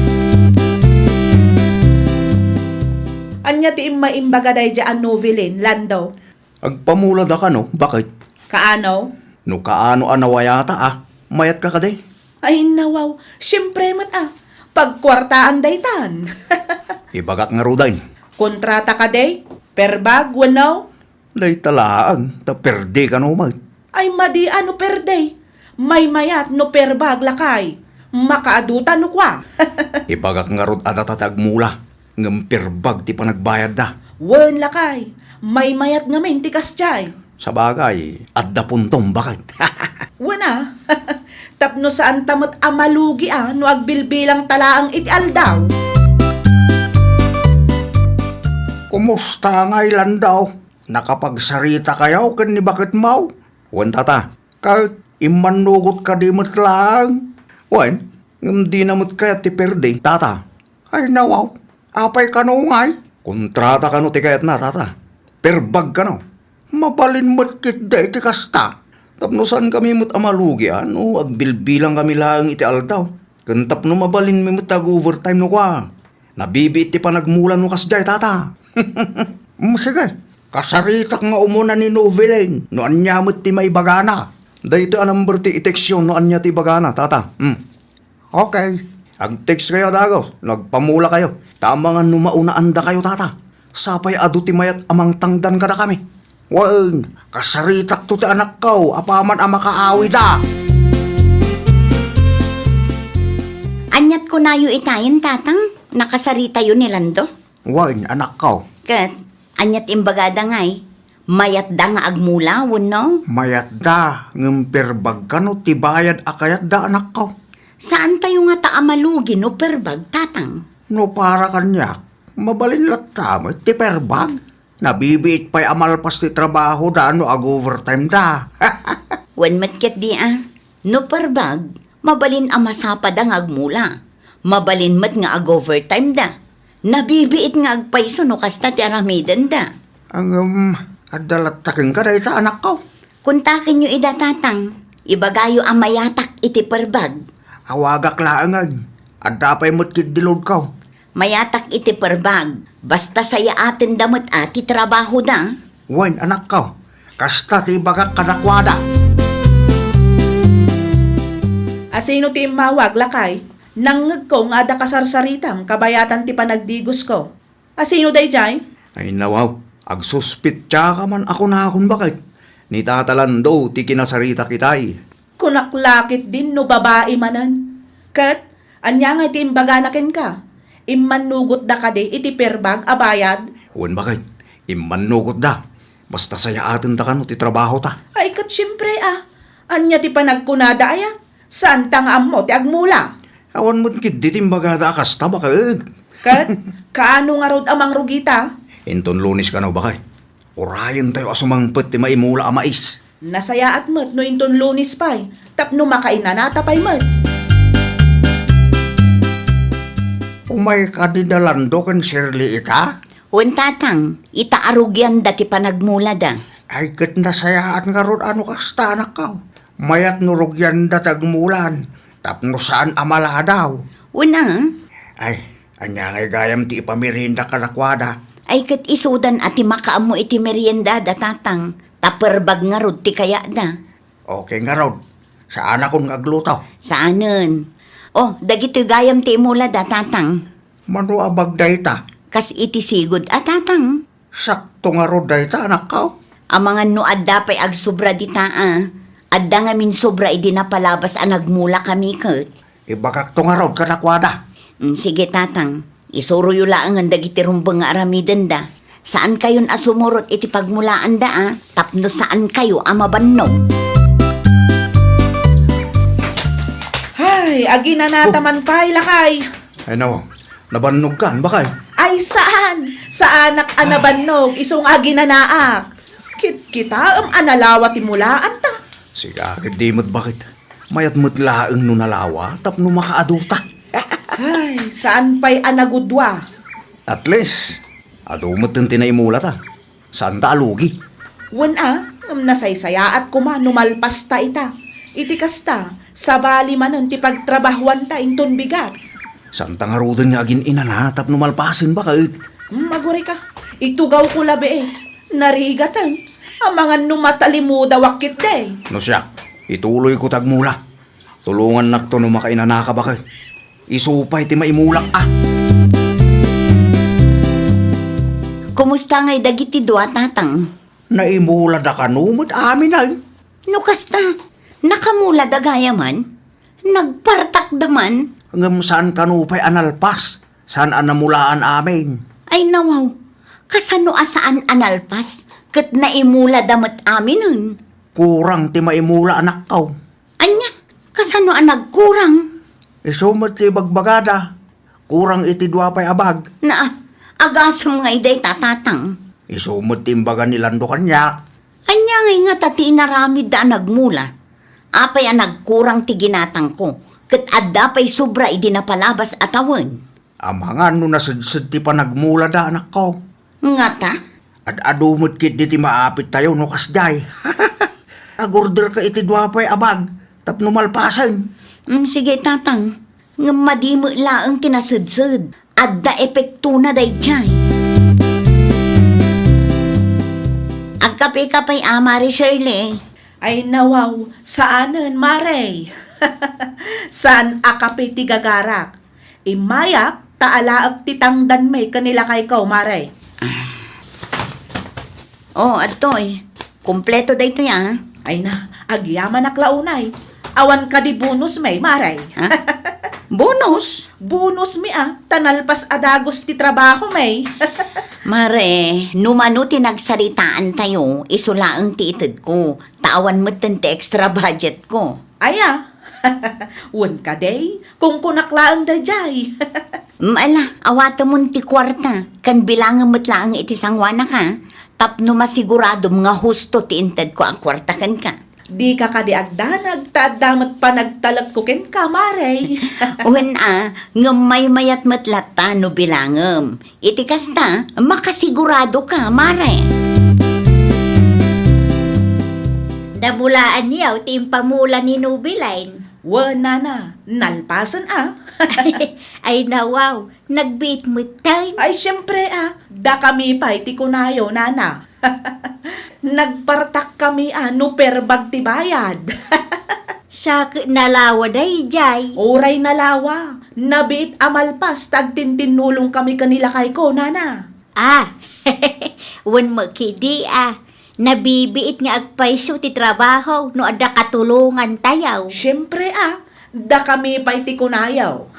Ania ti immaimbaga daydiay a Novelin, Lando? Agpamulada kano, baket? Kaano? No kaano a nawayata, a, mayatka kadi? Ay, nawaw, siempre met, a, pagkuartaan daytan. Ibagak ngaruden. Kontrata kadi? Perbag, wenno? Dayta laeng, ta perde kano met. Ay, madi a no perde. Maymayat no perbag, lakay. Makaaduta no kua. Ibagak ngarud a data ti agmula, ngem perbag ti panagbayadda. Wen, lakay. Maymayat ngamin ti kasdiay. Sabagay, adda puntom, baket? Wen a. Tapno saanta met a malugi a no agbilbilangta laeng iti aldaw. Kumusta ngay, Lando? Nakapagsarita kayo ken ni baketmo? Wen, tata. Ket immannugot kadi met laeng? Wen, ngem dina met kayat ti perde, tata. Ay, nawaw. Apay kano ngay? Kontrata kano ti kayatna, tata. Perbag kano. Mabalin met ketdi iti kasta. Tapno saankami met a malugi a no agbilbilangkami laeng iti aldaw. Ken tapno mabalinmi met ti ag-overtime no kua. Nabibiit ti panagmula no kasdiay, tata. Mm, sige. Kasaritak nga umuna ni Novelin no ania met ti maibagana. Daytoy a number ti i-textyo no ania ti ibagana, tata. Hmm. Okay. Ag-text kayo, dagus. Nagpamula kayo. Ta amangan no maunaan dakayo, tata. Sapay adu ti mayat a mangtangdan kadakami. Wen, kasaritakto ti anakko, apaman a makaawida. Aniat kunayo itayen, tatang? Nakasaritayo ni Lando? Wen, anakko. Ket, aniat imbagada ngay? Mayatda nga agmula, wenno? Mayatda, ngem perbag kano ti bayad a kayatda, anakko. Saantayo ngata a malugi no perbag, tatang? No para kaniak, mabalin latta met ti perbag. Nabibiit pay a malpas ti trabahoda no ag-overtime da. Wen met ketdi a, no perbag, mabalin a masapada nga agmula. Mabalin met nga ag-overtime da. Nabibiit nga agpayso no kasta ti aramidenda. Ngem, adda latta kenka dayta, anakko? Kontakenyo ida, tatang. Ibagayo a mayatak iti perbag. Awagak laengen. Adda pay met ketdi loadko. Mayatak iti perbag. Basta sayaatenda met a ti trabahoda. Wen, anakko. Kasta ti ibagak kadakuada. Asino ti immawag, lakay? Nangngegko nga adda kasarsaritam kabayatan ti panagdigosko. Asino daydiay? Ay, nawaw, agsuspitsa ka man a kunakon, baket. Ni Tata Lando ti kinasaritak itay. Kunak la ketdin no babai manen. Ket, ania ngay ti imbagana kenka? Immannugotda kadi iti perbag a bayad? Wen, baket, immannugotda. Basta sayaatenda kano ti trabahota. Ay, ket siempre a. Ania ti panagkunada aya? Saanta nga ammo ti agmula? Awan met ketdi ti imbagada a kasta, baket. Ket, kaano ngarud a mangrugita? Inton Lunes kano, baket. Urayentayo a sumangpet ti maimula a mais. Nasayaat met no inton Lunes pay, tapno makainanata pay met. Umay kadi da Lando ken Shirley ita? Wen, tatang, ita a rugianda ti panagmulada. Ay, ket nasayaat ngarud a no kasta, anakko. Mayat no rugianda ti agmulaan, tapno saan a maladaw. Wen a? Ay, ania ngay gayam ti ipamerienda kadakuada? Ay, ket isudan a ti makaammo iti meriendada, tatang, ta perbag ngarud ti kayatda. Okay ngarud. Saanakon nga agluto? Saanen. O, dagitoy gayam ti imulada, tatang. Mano a bag dayta? Kas iti sigud a, tatang. Sakto ngarud dayta, anakko. Amangan no adda pay agsobra dita a. Adda ngamin sobra idi napalabas a nagmulakami ket. Ibagakto ngarud kadakuada. Mm, sige, tatang. Isuroyo laengen dagiti rumbeng nga aramidenda. Saankayon a sumurot iti pagmulaanda a, tapno saankayo a mabannog. Ay, aginanata Oh. man pay, lakay. Ay, nawaw. Nabannogkan, baket? Ay, saan? Saanak a nabannog, isu nga aginanaak. Kitkitaem a nalawa ti mulaanta. Sika ketdi met, baket. Mayat met laeng no nalawa tapno makaaduta. Ay, saan pay a nagudua? At least, adu metten ti naimulata. Saanta a lugi. Wen a, ngem nasaysayaat koma no malpasta ita. Iti kasta, sabali manen ti pagtrabahuanta inton bigat. Saanta ngaruden nga agin-inana tapno malpasen, baket? Hmm, agurayka. Itugawko labi, eh. Narigaten. Amangan no matalimudawak ketdi. No siak, ituloyko ti agmula. Tulongannakto no makainanaka, baket. Isu pay ti maimulak a. Kumusta ngay dagiti dua, tatang? Naimulada kano met aminen? No kasta, nakamulada gayamen? Nagpartakda man? Ngem saan kano pay a nalpas? Saan a namulaan amin? Ay, nawaw, kasano a saan a nalpas? Ket naimulada met aminen? Kurang ti maimula, anakko. Ania? Kasano a nagkurang? Isu met ti ibagbagada. Kurang iti dua pay a bag. Na, agasem ngay dayta, tatang. Isu met ti imbaga ni Lando kaniak. Ania ngay ngata ti inaramidda a nagmula? Apay a nagkurang ti ginatangko, ket adda pay sobra idi napalabas a tawen? Amangan no nasedsed ti panagmulada, anakko. Ngata? Ad-adu met ketdi ti maapittayo no kasdiay. Agorderka iti dua pay a bag tapno malpasen. Mm, sige, tatang. Ngem madi met laeng ti nasedsed. Adda epektona daydiay. Agkape ka pay, a, Mari Shirley. Ay nawaw, saanen, Mare. Saan a kape ti gagarak. Immayak, ta alaek ti tangdanmi ken ni lakayko, Mare. Ah. Oh, adtoy. Kompleto daytoy, ah. Ay na, agyamanak la unay. Awan kadi bonus mi, Mare. Ha? Bonus? Bonus mi, ah. Ta nalpas a dagus ti trabaho mi. Mare, no mano ti nagsaritaantayo, isu laeng ti itedko. Ta awan metten ti extra budget ko. Aya? Wen kadi, kunkunak laeng daydiay. Mm, ala, awatemon ti kuarta, ken bilangem met laeng iti sangoanak, a, tapno masiguradom nga husto ti intedko a kuarta kenka. Dika kadi agdanag, ta adda met panagtalekko kenka, Mare. Wen a, ngem maymayat met latta no bilangem. Iti kasta, makasiguradoka, Mare. Namulaanyo ti impamula ni Nubilain. Wen, nana, nalpasen a. Ay, nawaw, nagbiit metten. Ay, siempre a, dakami pay ti kunayo, nana. Nagpartak kami a no perbag ti bayad. Sa ket nalawa daydiay. Uray nalawa, nabiit a malpas ta agtintinnulong kami ken ni lakayko, nana. Ah, wen met kadi a, nabibiit nga agpayso ti trabaho no adda katulongantayo. Siempre a, dakami pay ti kunayo.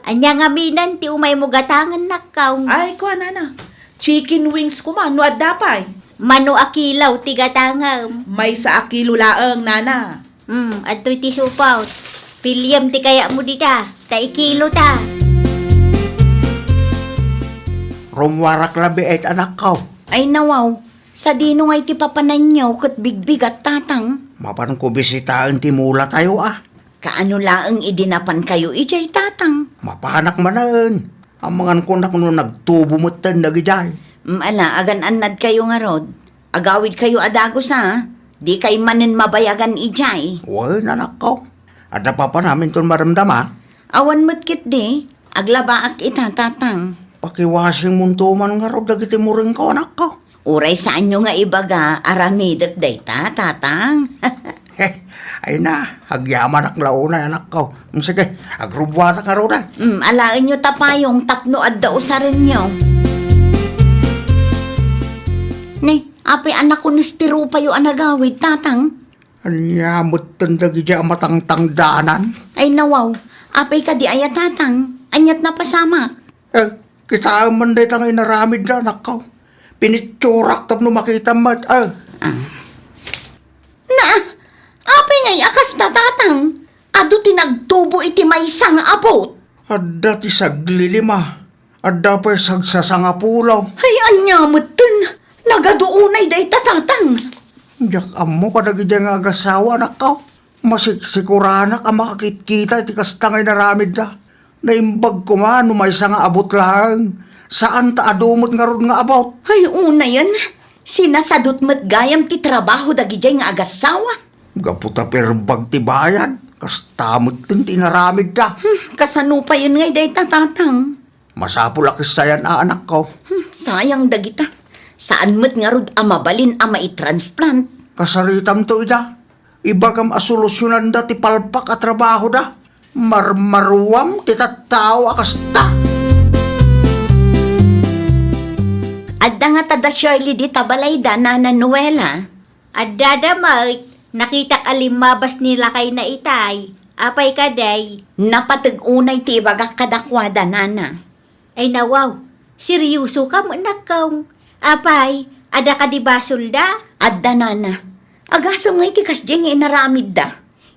Ania ngamin ti umaymo gatangen, nakkaw? Ay, kua, nana. Chicken wings koma no adda pay. Mano a kilo ti gatangem? Maysa a kilo laeng, nana. Hmm, adtoy ti supot. Piliem ti kayatmo dita, ta ikilo ta. Rummuarak labi, anakko. Ay, nawaw, sadino ngay ti papananyo ket bigbigat, tatang? Mapanko bisitaen ti mulatayo, a. Kaano laeng idi napankayo idiay, tatang? Mapanak manen. Amangan ko nak no nagtubo metten dagidiay. Mm, ala, agan-annadkayo ngarud. Agawidkayo a dagus a, dikay manen mabayagan idiay. Wen, anakko. Adda papanaminton madamdama? Awan met ketdi, aglabaak ita, tatang. Pakiwasingmonto man ngarud dagiti muringko, anakko. Uray saanyo nga ibaga, aramidek dayta, tatang. He, ay na, agyamanak la unay, anakko. Mm, sige, agrubbuatak ngarud a. Mm, alaenyo ta payong tapno adda usarenyo. Ne, apay a nakunestiropayo a nagawid, tatang? Ania metten dagiti a matangtangdanan? Ay, nawaw. Apay kadi aya, tatang? Aniat napasamak? Eh, kitaem man dayta nga inaramidda, anakko. Pinitsurak tapno makitam met, eh. Ah. Na, apay ngay a kasta, tatang? Adu ti nagtubo iti maysa nga abut. Adda ti saglilima. Adda pay sagsasangapulo. Ay, ania metten? Nagadu unay dayta, tatang. Diak ammo kadagiti nga agasawa, anakko. Masiksikoranak a makakitkita iti kasta nga inaramidda. Naimbag koma no maysa nga abut laeng. Saan ta adu met ngarud nga abut. Ay, unayen, sinasadut met gayam ti trabaho dagidiay nga agasawa. Gapu ta perbag ti bayad, kasta metten ti inaramidda. Hmm, kasano payen ngay dayta, tatang? Masapul a kastayan a, anakko. Hmm, sayang dagita. Saan met ngarud a mabalin a maitransplant. Kasaritamto ida. Ibagam a solusyonanda ti palpak a trabahoda. Marmaruam ti tattao a kasta. Adda ngata da Shirley dita balayda, Nana Noela? Addada met, nakitak a limmabas ni lakayna itay. Apay kadi? Napateg unay ti ibagak kadakuada, nana. Ay nawaw, seriosoka met, nakkaw. Apay, adda kadi basolda? Adda, nana. Agasem nga iti kasdiay nga inaramidda.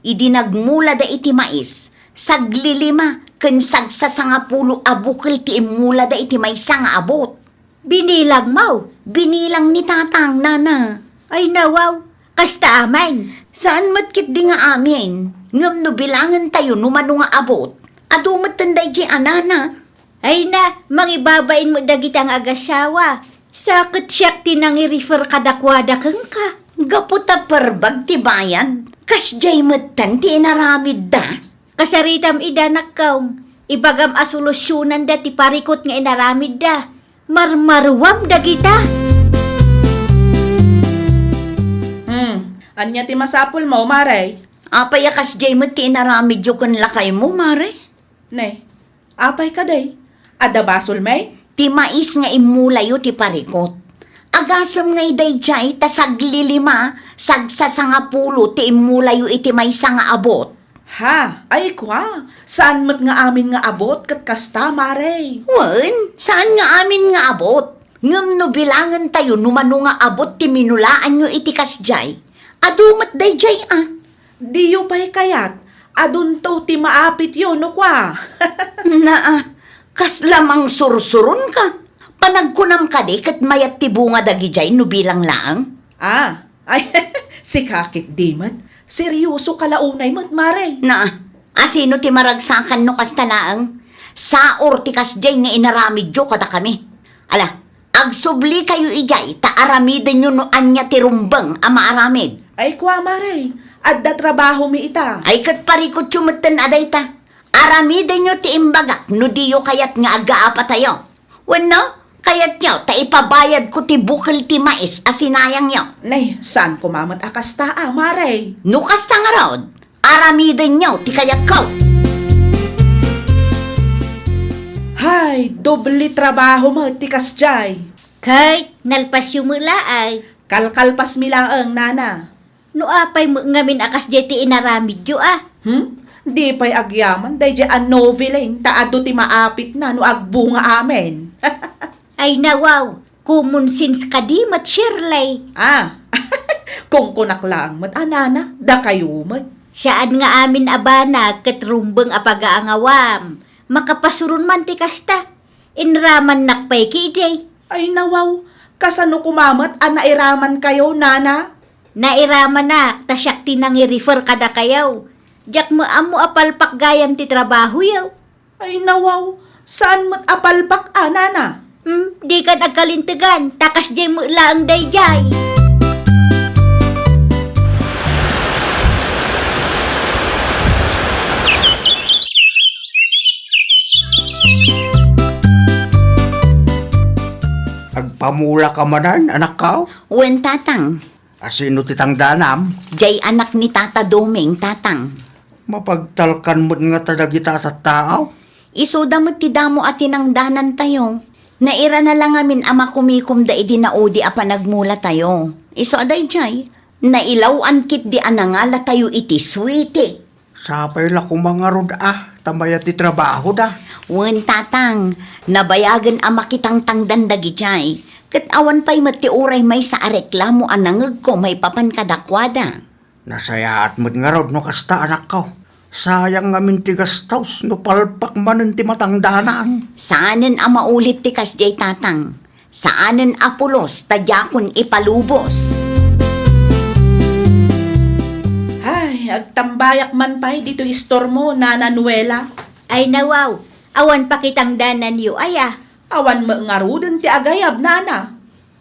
Idi nagmulada iti mais, saglilima ken sagsasangapulo a bukel ti immulada iti maysa nga abut. Binilang mo? Binilang ni tatang, nana. Ay nawaw, kasta amin? Saan met ketdi nga amin, ngem no bilangentayo no mano nga abut, adu metten daydi a nana. Ay na, mangibabain met dagita nga agasawa. Sa ket siak ti nangi-refer kadakuada kenka. Gapu ta perbag ti bayad, kasdiay metten ti inaramidda. Kasaritam ida, nakkaw, ibagam a solusyonanda ti parikut nga inaramidda. Marmaruam dagita. Hmm, Ania ti masapulmo, Mare? Apay a kasdiay met ti inaramidyo ken lakaymo, Mare? Ne, apay kadi? Adda basolmi? Ti mais nga immulayo ti parikut. Agasem ngay daydiay ta saglilima, sagsasangapulo ti immulayo iti maysa nga abut. Ha, ay kua, saan met nga amin nga abut ket kasta, Mare? Wen, saan nga amin nga abut. Ngem no bilangentayo no mano nga abut ti minulaanyo iti kasdiay, adu met daydiay a. Diyo pay kayat, adunto ti maapityo no kua. Naa, kasla mangsursuronka. Panagkunam kadi ket mayat ti bunga dagidiay no bilang laeng? Ah, ay, sika ketdi met. Seryosoka la unay met, Mare. Na, asino ti maragsakan no kasta laeng? Saor ti kasdiay nga inaramidyo kadakami. Ala, agsublikayo idiay ta aramidenyo no ania ti rumbeng a maaramid. Ay kua, Mare, adda trabahomi ita. Ay ket parikutyo metten a dayta. Aramidenyo ti imbagak no diyo kayat nga aggaapatayo. Wenno, kayatyo ta ipabayadko ti bukel ti mais a sinayangyo? Nay, saan koma met a kasta a, Mare? No kasta ngarud, aramidenyo ti kayatko. Hay, doble trabaho met ti kasdiay. Kay, nalpasyo met laeng. Kalkalpasmi laeng, nana. No apay met ngamin a kasdiay ti inaramidyo a? Hmm? Di pay agyaman daydiay a noveline ta adu ti maapitna no agbunga amin. Ay nawaw, common sense kadi met, Shirley. Ah, kunkunak laeng met a, nana, dakayo met. Saan nga amin a banag ket rumbeng a pagaangawam. Makapasuron man ti kasta. Inramannak pay kidi. Ay nawaw, kasano koma met a nairamankayo, nana? Nairamanak ta siak ti nangi-refer kadakayo. Diak met ammo a palpak gayam ti trabahoyo. Ay nawaw, saan met a palpak a, nana? Hmm, dikan agkalintegan, ta kasdiay met laeng daydiay. Agpamulaka manen, anakko? Wen, tatang. Asino ti tangdanam? Diay anak ni Tata Doming, tatang. Mapagtalkan met ngata dagita a tattao? Isuda met ti damo a tinangdanantayo. Nairana la ngamin a makumikomda idi naudi a panagmulatayo. Isu a daydiay, nailaw-an ketdi a nangalatayo iti suwiti. Sapay la koma ngarud a, ta mayat ti trabahoda. Wen, tatang, nabayagen a makitangtangdan dagidiay, ket awan pay met ti uray maysa a reklamo a nangegko maipapan kadakuada. Nasayaat met ngarud no kasta, anakko. Sayang ngamin ti gastos no palpak manen ti matangdanan. Saanen a maulit ti kasdiay, tatang. Saanen a pulos ta diakon ipalubos. Ay, agtambayak man pay ditoy istormo, Nana Nuela. Ay nawaw, awan pakitangdananyo aya? Awan met ngaruden ti agayab, nana.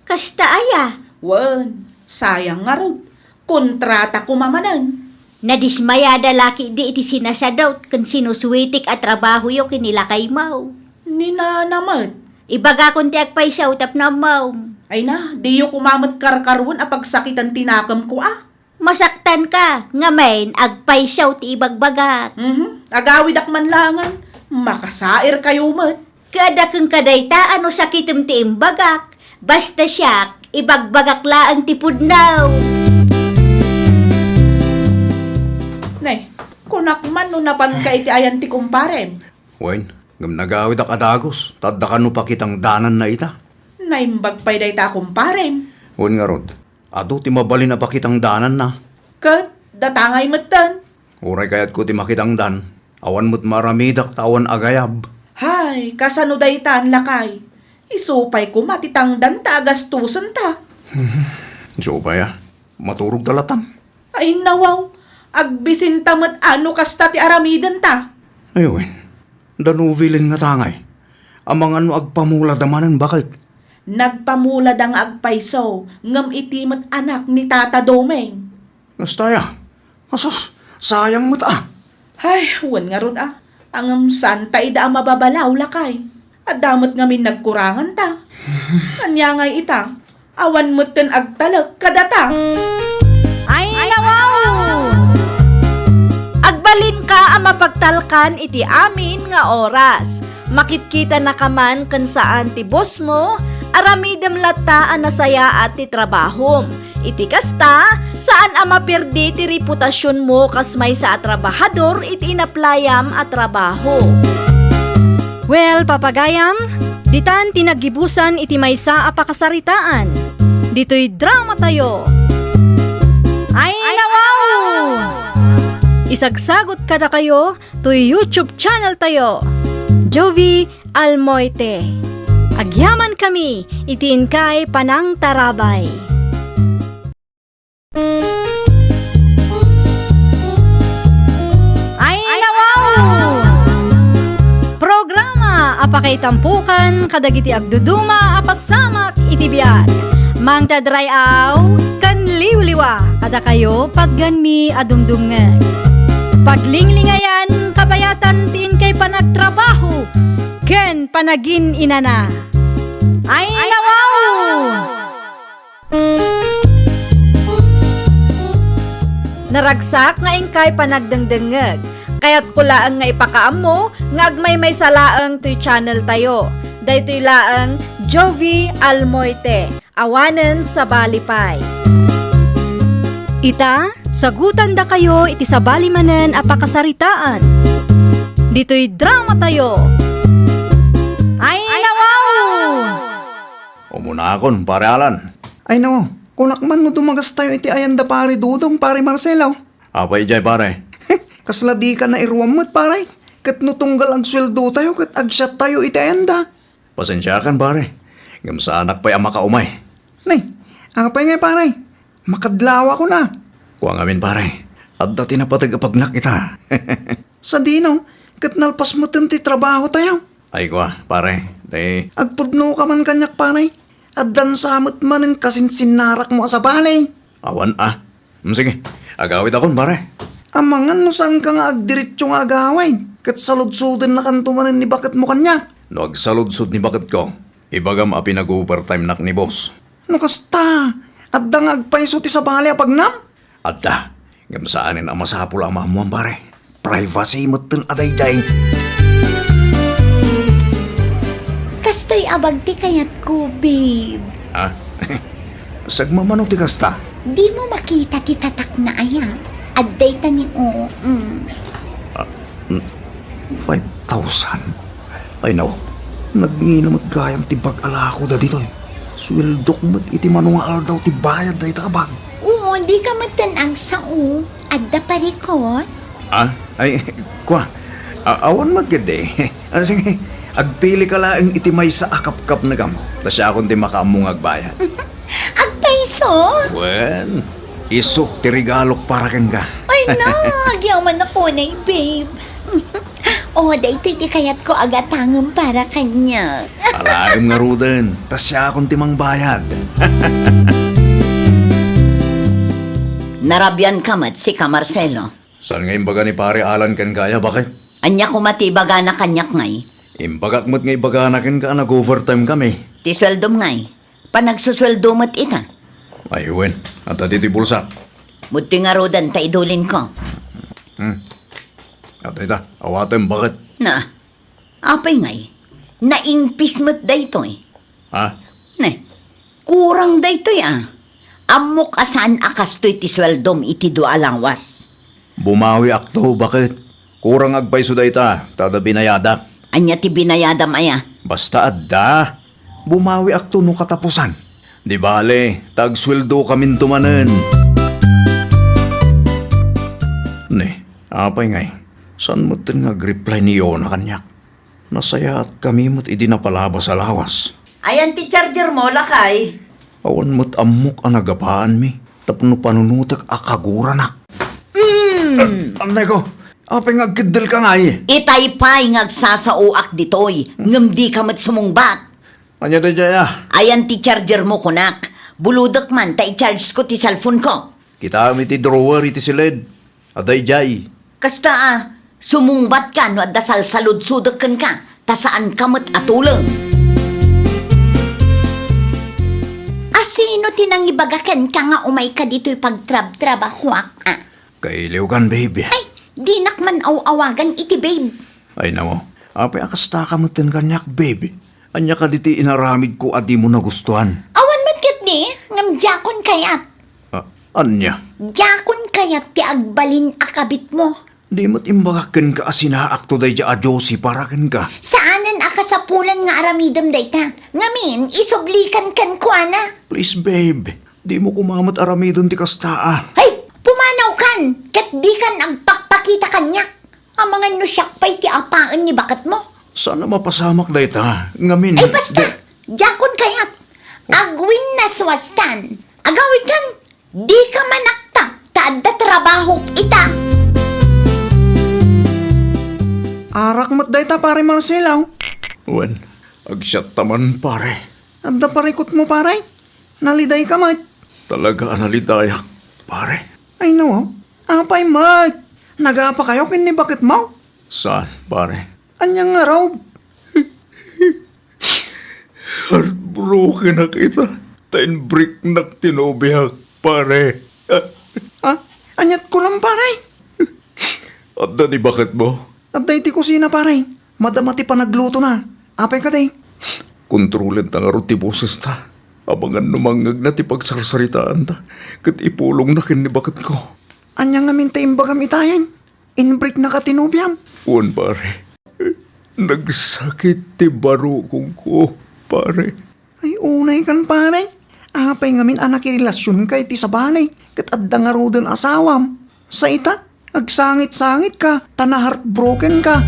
Kasta aya? Wen, sayang ngarud. Kontrata koma manen. Nadismayada la ketdi iti sinasadut ken sinusuitik a trabahoyo ken ni lakaymo. Ni nana met. Ibagakon ti agpayso tapno ammom. Ay na, diyo koma met karkaruen a pagsakiten ti nakemko a. Masaktanka, ngamin, agpayso ti ibagbagak. Mhm, agawidak man laengen, makasairkayo met. Kada kenka dayta a no sakitem ti imbagak, basta siak, ibagbagak laeng ti pudno. Ne, kunak man no napanka iti ayan ti kumparem. Wen, ngem nagawidak a dagus, ta adda kano pakitangdananna ita. Naimbag pay dayta a kumparem. Wen ngarud, adu ti mabalin a pakitangdananna. Ket, datangay metten. Uray kayatko ti makitangdan, awan met maaramidak ta awan agayab. Hay, kasano daytan, lakay? Isu pay koma ti tangdanta a gastosenta. Isu pay a, maturogta latam. Ay, nawaw, agbisinta met a no kasta ti aramidenta. Ay, wen, da noveline nga tangay. Amangan no agpamulada manen, baket. Nagpamulada nga agpayso, ngem iti met anak ni Tata Doming. Kasta aya? Asus, sayang met a. Hay, wen ngarud a. Ngem saan ta ida a mababalaw, lakay. Adda met ngamin nagkuranganta. Ania ngay ita? Awan metten agtalek kadata. Ay, Ta a mapagtalkan iti amin nga oras. Makitkitanaka man ken saan ti bosmo, aramidem latta a nasayaat ti trabahom. Iti kasta, saan a maperdi ti reputasionmo kas maysa a trabahador iti inaplayam a trabaho. Well, papagayam, ditan ti naggibusan iti maysa a pakasaritaan. Ditoy drama tayo. Ay, nawaw! Isagsagot kadakayo toy YouTube channel tayo, Jovi Almoite. Agyaman kami iti inkay panangtarabay. Ay, nawaw! Programa a pakaitampukan kadagiti agduduma a pasamak iti biag. Mangted ray-aw ken liwliwa kadakayo patganmi a dumdumngeg. Paglinglingayan, kabayatan ti inkay panagtrabaho ken panagin-inana. Ay, nawaw! Naragsak nga inkay panagdengdengngeg. Kayatko laeng nga ipakaammo nga agmaymaysa laeng toy channel tayo. Daytoy laeng Jovi Almoite, awanen sabali pay. Ita, sagutandakayo iti sabali manen a pakasaritaan. Ditoy drama tayo. Ay, nawaw! Umunakon, Pare Alan. Ay, no. Kunak man no dumagastayo iti ayanda, Pare Dudong, Pare Marcelo. Apay idiay, pare? Kasla dika nairuam met, pare. Ket no tunggal agsueldotayo ket agsiattayo iti ayanda. Pasensiakan, pare. Ngem saanak pay a makaumay. Nay, apay ngay, pare? Makadlawakon a. Kua ngamin, pare. Adda ti napateg a pagnak ita. Sadino, ket nalpas metten ti trabahotayo. Ay, kua, pare, ti agpudnoka man kaniak, pare. Addan sa met manen kasinsinnarakmo a sabali. Awan a. Mm, sige, agawidakon, pare. Amangan no saanka nga agdiretso nga agawid, ket saludsodennakanto manen ni baketmo kaniak. No agsaludsod ni baketko, ibagam a pinag-overtimenak ni boss. No kasta, adda nga agpayso ti sabali a pagnam? Adda. Ngem saanen a masapul a maammuan, pare. Privacy metten a daydiay. Kastoy abag ti kayatko, babe. Ah? Sagmamano ti kasta? Dimo makita ti tatakna aya? Adda ita ni o, mm. Ah, mm. Five thousand? Ay, no. Nagngina met gayam ti bag a lakoda ditoy. Sueldok met iti mano nga aldaw ti bayad dayta a bag. Oo, dika metten agsao. Adda parikot? Ah? Ay, kua. A-, awan met ketdi. Ah, sige, agpilika laeng iti maysa a kapkapnekam. Ta siakon ti makaammo nga agbayad. Agpayso? Wen, isu ti regalok para kenka. Ay na, agyamanak unay, babe. O, daytoy ti kayatko a gatangem para kaniak. Alaem ngaruden, ta siakon ti mangbayad. Narabianka met, sika, Marcelo. Saan nga imbaga ni Pare Alan kenka aya, baket? Ania koma ti ibagana kaniak ngay? Imbagak met nga ibagana kenka a nag-overtime kami. Ti sueldom ngay? Panagsusueldo met ita. Ay, wen. Adda ditoy bulsa. Mudtoy ngaruden ta idulinko. Hmm. Adda ita. Awatem, baket? Na. Apay ngay? Naingpis met daytoy. Ha? Ne. Kurang daytoy a. Ammok a saan a kastoy ti sueldom iti dua a lawas. Bumawiakto, baket? Kurang agpayso dayta, ta adda binayadak. Ania ti binayadam aya? Basta adda. Bumawiakto no katapusan. Di bale, ta agsueldokaminto manen. Ne, apay ngay? Saan metten nga agreply ni Yona kaniak? Nasayaat kami met idi napalabas a lawas. Ayan ti charger mo, lakay? Awan met ammok a nagapaanmi tapno panunotek a kaguranak. Mm. Annay ko, apay nga agkeddel ka ngay? Itay pay nga agsasaoak ditoy, ngem di ka met sumungbat. Anya daydiay a? Ayan ti charger mo, kunak. Bulodek man ta i-charge ko ti cellphone ko. Kitaem iti drawer iti siled. Adda idiay. Kasta a, sumungbat ka no adda salsaludsodek kenka, ta saan ka met a tuleng. A sino ti nangibaga kenka nga umay ka ditoy pagtrabtrabahoak, a? Kailiwkan, babe. Ay, Dinak man aw-awagan iti babe. Ay, namo. Apay a kastaka metten kaniak, babe? Ania kadi ti inaramidko a dimo nagustuan? Awan met ketdi, ngem diakon kayat. Ah, ania? Diakon kayat ti agbalin a kabitmo. Di met imbagak kenka a sinaakto daydiay a Josie para kenka. Saanen a kasapulan nga aramidem dayta. Ngamin, isublikan kenkuana. Please, babe. Dimo koma met aramiden ti kasta a. Hay, pumanawkan, ket dikan agpakpakita kaniak. Amangan no siak pay ti apaen ni baketmo. Saan a mapasamak dayta, ngamin. Ay, basta! Di- Diakon kayat. Agwinnaswastan. Agawidkan. Dika manaktak ta adda trabahok ita. Arak met dayta, Pare Marcelo. Wen, agsiatta man, pare. Adda parikutmo, pare? Nalidayka met. Talaga a nalidayak, pare. Ay, no. Apay met? Nagapakayo ken ni baketmo? Saan, pare? Ania ngarud? Heartbrokenak ita. Ta inbreaknak ti nobiak, pare. Ah, aniat kunam, pare? Adda ni baketmo? Adda iti kusina, pare. Madama ti panaglutona. Apay kadi? Kontrolenta ngarud ti bosesta. Amangan no mangngegna ti pagsarsaritaanta ket ipulongna ken ni baketko. Ania ngamin ti imbagam itayen? Inbreaknaka ti nobiam? Wen, pare. Nagsakit ti barukongko, pare. Ay, unaykan, pare. Apay ngamin a nakirelasionka iti sabali ket adda ngaruden asawam? Sa ita, agsangit-sangitka ta na-heartbrokenka.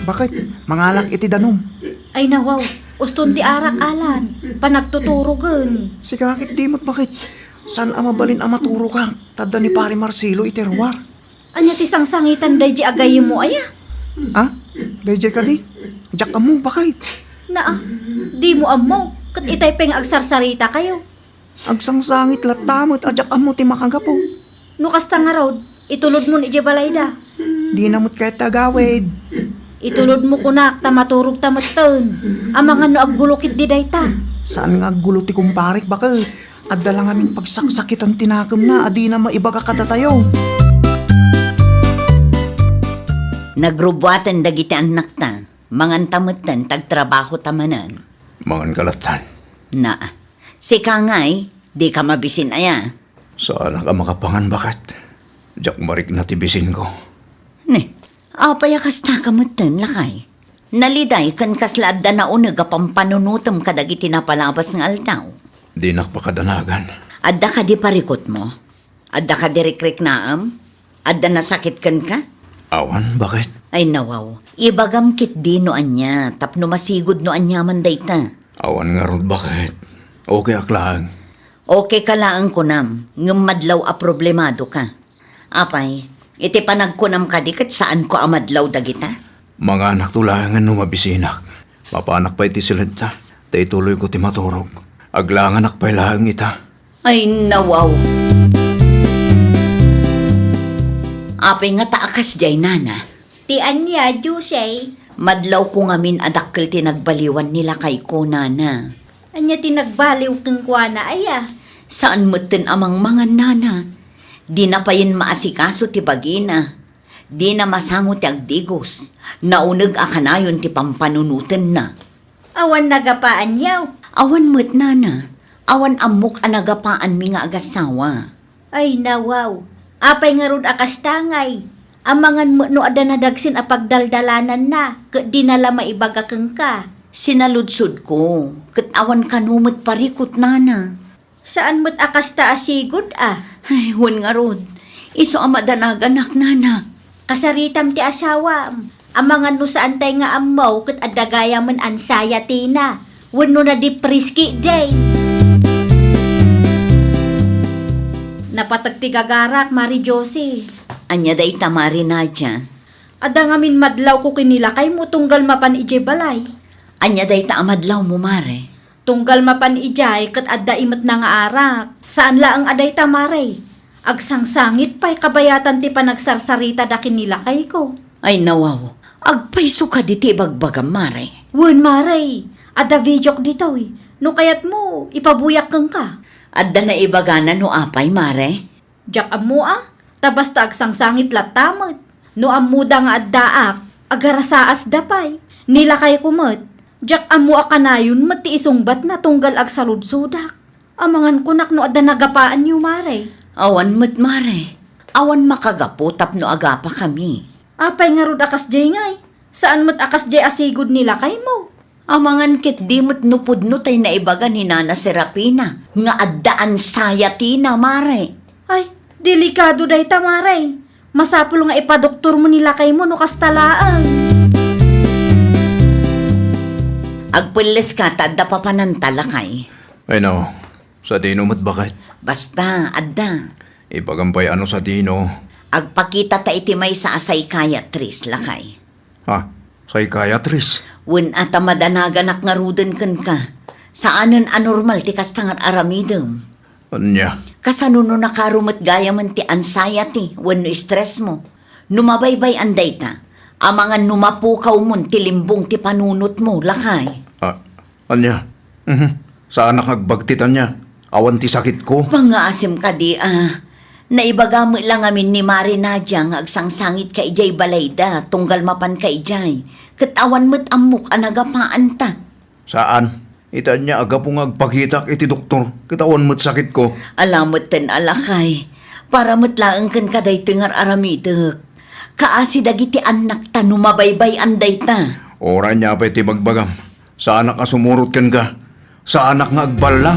Bakit? Mangalak iti danum. Ay, nawaw. Uston ti arak, Alan. Panagtuturogen. Sika ket di met, bakit? Saan a mabalin a maturogak? Tadda ni Pare Marcelo iti ruar. Ania ti sangsangitan daydiay a gayyemmo aya? Ah? Daydiay kadi? Diak ammo, bakit? Naa, dimo ammo, ket itay pay nga agsarsarita kayo. Agsangsangit latta met a diak ammo ti makagapu. No kasta ngarud, itulodmon idiay balayda. Dina met kayat ti agawid. Itulodmo kunak ta maturogta metten. Amangan no aggulo ketdi dayta. Saan nga aggulo ti kumparek, bakit? Adda la ngamin pagsaksakitan ti nakemna a dina maibaga kadatayo. Nagrubbuaten dagiti annakta. Manganta metten ta agtrabahota manen. Manganka lattan. Naa. Sika ngay, dika mabisin aya? Saanak a makapangan, bakit? Diak marikna ti bisinko. Ne, apay a kastaka metten, lakay? Naliday ken kasla adda nauneg a pampanunotem kadagiti napalabas nga aldaw. Dinak pakadanagan. Adda kadi parikutmo? Adda kadi rikriknaem? Adda nasakit kenka? Awan, bakit? Ay, nawaw. Ibagam ketdi no ania, tapno masigud no aniaman dayta. Awan ngarud, bakit? Okay ak laeng. Okay ka laeng kunam, ngem madlaw a problemado ka. Apay, iti panagkunam kadi ket saanko a madlaw dagita? Manganakto laengen no mabisinak. Mapanak pay iti siledta, ta ituloyko ti maturog. Aglanganak pay laeng ita. Ay, nawaw. Apay ngata a kasdiay, nana? Ti ania, Jose? Madlawko ngamin a dakkel ti nagbaliwan ni lakayko, nana. Ania ti nagbaliw kenkuana, aya? Saan metten a mangmangan, nana. Dina payen maasikaso ti bagina. Dina masango ti agdigos. Nauneg a kanayon ti pampanunotenna. Awan nagapaanyo? Awan met, nana. Awan ammok a nagapaanmi nga agassawa. Ay, nawaw. Apay ngarud a kasta ngay? Amangan met no adda nadagsen a pagdaldalananna, ket dina la maibaga kenka. Sinaludsodko, ket awan kano met parikut, nana. Saan met a kasta a sigud a? Ay, wen ngarud. Isu a madanaganak, nana. Kasaritam ti asawam. Amangan no saantay nga ammo ket adda gayamen anxiety-na. Wenno na-depress ketdi. Napateg ti gagarak, Mari Josie. Ania dayta, Mari Nadia? Adda ngamin madlawko ken ni lakaymo tunggal mapan idiay balay. Ania dayta a madlawmo, Mare? Tunggal mapan idiay ket adda imetna nga arak. Saan laeng a dayta, Mare. Agsangsangit pay kabayatan ti panagsarsaritada ken ni lakayko. Ay, nawaw. Agpayso kadi ti ibagbagam, Mare? Wen, Mare. Adda videok ditoy. No kayatmo, ipabuyak kenka. Adda naibagana no apay, Mare? Diak ammo a, ta basta agsangsangit latta met. No ammoda nga addaak, agarasaasda pay. Ni lakayko met, diak ammo a kanayon met ti isungbatna tunggal agsaludsodak. Amangan kunak no adda nagapaanyo, Mare. Awan met, Mare. Awan makagapu tapno agapakami. Apay ngarud a kasdiay ngay? Saan met a kasdiay a sigud ni lakaymo? Amangan ketdi met no pudno tay naibaga ni Nana Serafina nga adda anxiety-na, Mare. Ay, delikado dayta, Mare. Masapul nga ipadoktormo ni lakaymo no kasta laeng. Agpelleska ta adda papananta, lakay. Ay, no. Sadino met, baket? Basta, adda. Ibagam pay a no sadino. Agpakitata iti maysa a psychiatrist, lakay. Ha? Psychiatrist? Wen a ta madanaganak ngaruden kenka. Saanen a normal ti kasta nga aramidem. Ania? Kasano no nakaro met gayamen ti anxiety wenno stressmo? No mabaybay-an dayta, amangan no mapukawmon ti limbong ti panunotmo, lakay. Ah, ania? Mhm. Saanak nga agbagtit ania? Awan ti sakitko. Pangngaasim kadi a. Naibaga met la ngamin ni Mare Nadia nga agsangsangitka idiay balayda tunggal mapanka idiay. Ket awan met ammok a nagapaanta. Saan. Ita ania a gapu nga agpakitak iti doktor ket awan met sakitko. Ala metten a lakay. Para met laeng kenka daytoy nga ar-aramidek. Kaasi dagiti annakta no mabaybay-an dayta. Uray ania pay ti bagbagam. Saanak a sumurot kenka. Saanak nga agballa.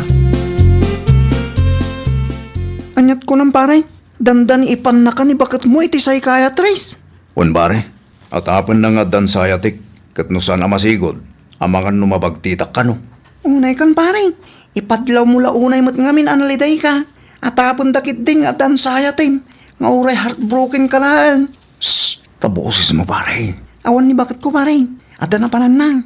Aniat kunam, pare? Dandani ipannaka ni baketmo iti psychiatrist. Wen, pare. Atapenna nga adda anxiety, ket no saan a masigud, amangan no mabagtitak kano. Unay kan, pare. Ipadlawmo la unay met ngamin a nalidayka. Atapenda ketdin nga adda anxiety, nga uray heartbroken ka laeng. Shh! Ta bosesmo, pare. Awan ni baketko, pare. Adda napananna.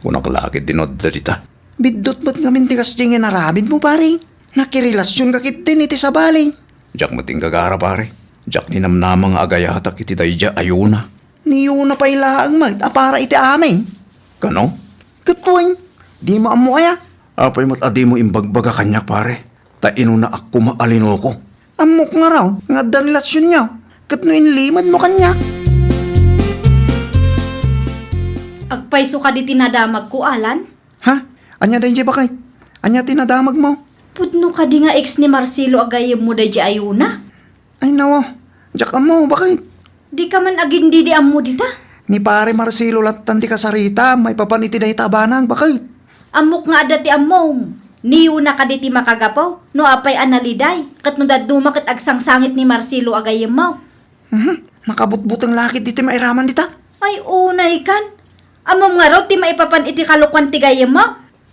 Kunak la ketdi no adda dita. Biddut met ngamin ti kasdi nga inaramidmo, pare. Nakirelasionka ketdin iti sabali. Diak met inggagara, pare. Diak ninamnama nga agayatak iti daydiay a Yuna. Ni Yuna pay laeng met a para iti amin. Kano? Ket wen, dimo ammo aya? Apay met a dimo imbagbaga kaniak, pare? Ta inunaak koma a linuko. Ammok ngarud nga adda relasionyo, ket no inlimedmo kaniak. Agpayso kadi ti nadamagko, Alan? Ha? Ania daydiay, baket? Ania ti nadamagmo? Pudno kadi nga ex ni Marcelo a gayyemmo daydiay a Yuna? Ay, nawa. Diak ammo, baket? Dika man agindidi ammo dita? Ni Pare Marcelo lattan ti kasarita, maipapan iti dayta a banag, baket? Ammok nga adda ti ammom. Ni Yuna kadi ti makagapu, no apay a naliday, ket no dadduma ket agsangsangit ni Marcelo a gayyemmo. Mhm. Nakabutbuteng la ketdi ti mairaman dita. Ay, unay kan. Ammom ngarud ti maipapan iti kalokuan ti gayyemmo?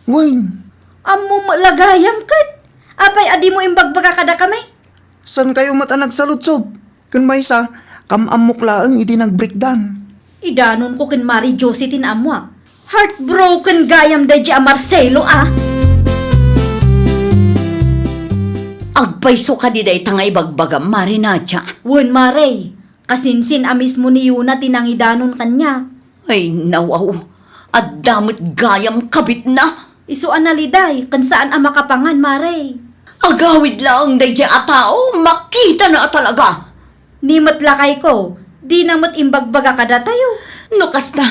Wen. Ammom met la gayam ket. Apay a dimo imbagbaga kadakami? Saankayo met a nagsaludsod? Ken maysa, kam-ammok laeng idi nagbreakdan. Idanonko ken Mari Josie ti naammoak. Heartbroken gayam daydiay a Marcelo, a. Agpayso kadi dayta nga ibagbagam, Mari Nadia? Wen, Mari. Kasinsin a mismo ni Yuna ti nangidanon kaniak. Ay, nawaw. Adda met gayam kabitna. Isu a naliday, ken saan a makapangan, Mari. Agawid laeng daydiay a tao, makitana a talaga. Ni met lakayko, dina met imbagbaga kadatayo. No kasta,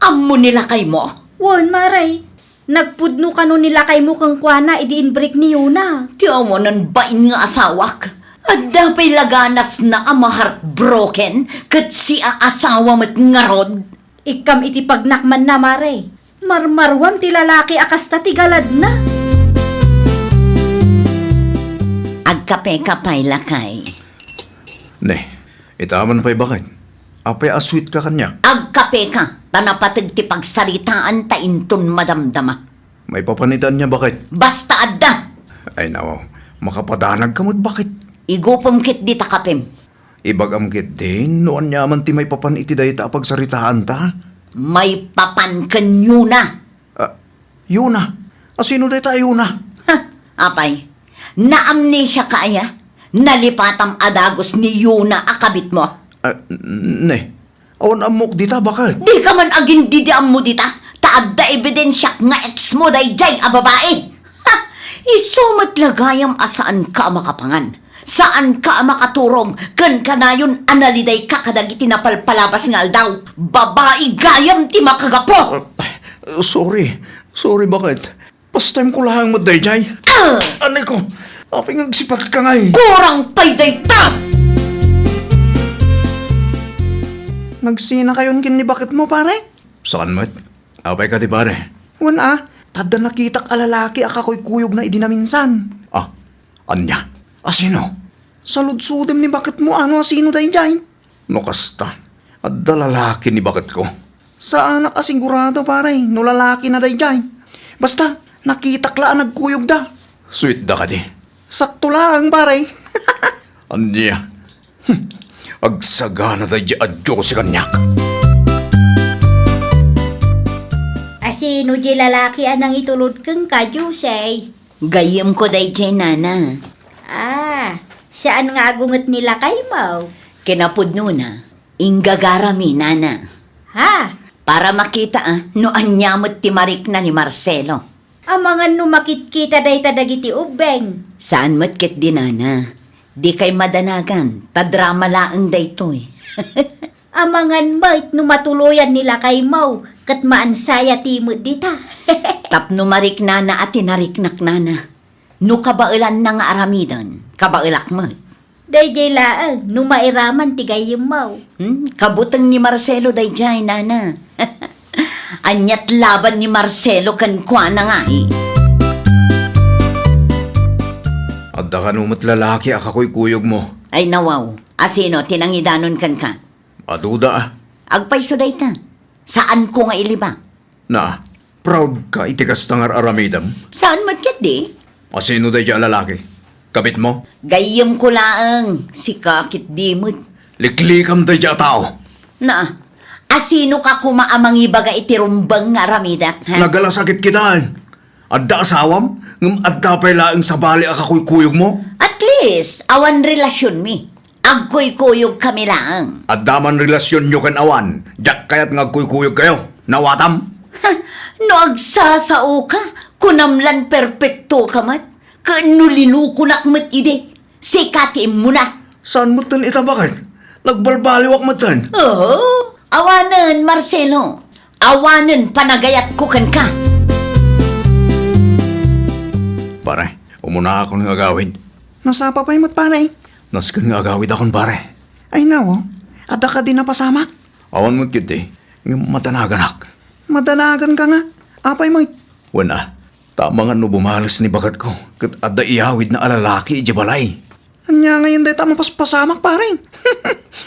ammo ni lakaymo? Wen, Mari. Nagpudno kano ni lakaymo kenkuana idi inbreak ni Yuna? Ti awanan bain nga asawak. Adda pay la ganasna a ma-heartbroken ket siaasawa met ngarud. Ikkam iti pagnakmanna, Mari. Marmaruam ti lalaki a kasta ti galadna. Agkapeka pay, lakay. Ne, ita man pay, baket? Apay a sweet ka kaniak? Agkapeka, ta napateg ti pagsaritaan ta inton madamdama. Maipapan ita ania, baket? Basta adda! Ay, nawaw. Makapadanag ka met, baket? Igupem ketdi ta kapem. Ibagam ketdin no aniaman ti maipapan iti dayta a pagsaritaanta? Maipapan ken Yuna. Ah, Yuna? A, sino dayta a Yuna? Ha, apay, naamnesia ka aya? Nalipatam a dagus ni Yuna a kabitmo? Ah, n-, ne. Awan ammok dita, baket? Dika man agindidi ammo dita, ta adda ebidensiak nga ex mo daydiay a babai. Ha! Isu met la gayam a saanka a makapangan. Saanka a makaturong ken kanayon a nalidayka kadagiti napalpalabas nga aldaw. Babai gayam ti makagapu! Ah, sorry. Sorry, bakit? First time ko laeng met daydiay. Ah! Anay ko, apay nga agsipatka ngay? Kurang pay dayta! Nagsinakayon ken ni baketmo, pare? Saan met? Apay kadi, pare? Wen a, ta adda nakitak a lalaki a kakuykuyogna idi naminsan. Ah, ania? Asino? Saludsodem ni baketmo a no asino daydiay. No kasta, adda lalaki ni baketko. Saanak a sigurado, pare, no lalakina daydiay. Basta, nakitak la a nagkuyogda. Sweet da kadi. Sakto laeng, pare. Ania? Hmm. Agsagana daydiay a Dios kaniak. Asino di lalaki a nangitulod kenka, Jose? Gayyemko daydiay, nana. Ah, saan nga agunget ni lakaymo? Kinapudnona, inggagarami, nana. Ha? Para makita, ah, no ania met ti marikna ni Marcelo. Amangan no makitkita dayta dagiti ubbing. Saan met ketdi, nana. Dikay madanagan, ta drama laeng daytoy. Amangan met no matuloyan ni lakaymo, ket maansaya ti met dita. Tapno mariknana a tinariknak, nana. No kabaelanna nga aramiden, kabaelak met. Daydiay laeng no mairaman ti gayyemmo. Hmm, kabuteng ni Marcelo daydiay, nana. Aniat laban ni Marcelo kenkuana ngay? Adda kano met lalaki a kakuykuyogmo? Ay, nawaw. Asino ti nangidanon kenka? Aduda, ah. Agpayso dayta. Saanko nga iliba. Na, proud ka iti kasta nga ar-aramidem? Saan met ketdi? Asino daydiay a lalaki? Kabitmo? Gayyemko laeng, sika ketdi met. Liklikam daydiay a tao. Na, asinoka koma a mangibaga iti rumbeng nga aramidek, ha? Nagalasakit kitaen. Adda asawam, ngem adda pay laeng sabali a kakuykuyogmo? At least, awan relasionmi. Agkuykuyogkami laeng. Adda man relasionyo ken awan, diak kayat nga agkuykuyogkayo. Nawatam? Ha, no agsasaoka, kunam lan perpektoka met. Ken no linukonak met idi, sika ti immuna. Saan metten ita, baket? Nagbalbaliwak metten. Oo, awanen, Marcelo. Awanen panagayatko kenka. Pare, umunaakon nga agawid. Nasapa pay met, pare. Nasken nga agawidakon, pare. Ay, nawo. Adda kadi napasamak? Awan met ketdi, ngem madanaganak. Madanaganka nga? Apay met? Wen a, ta amangan no bumales ni baketko, ket adda iyawidna a lalaki idiay balay. Ania ngayen dayta a mapaspasamak, pare?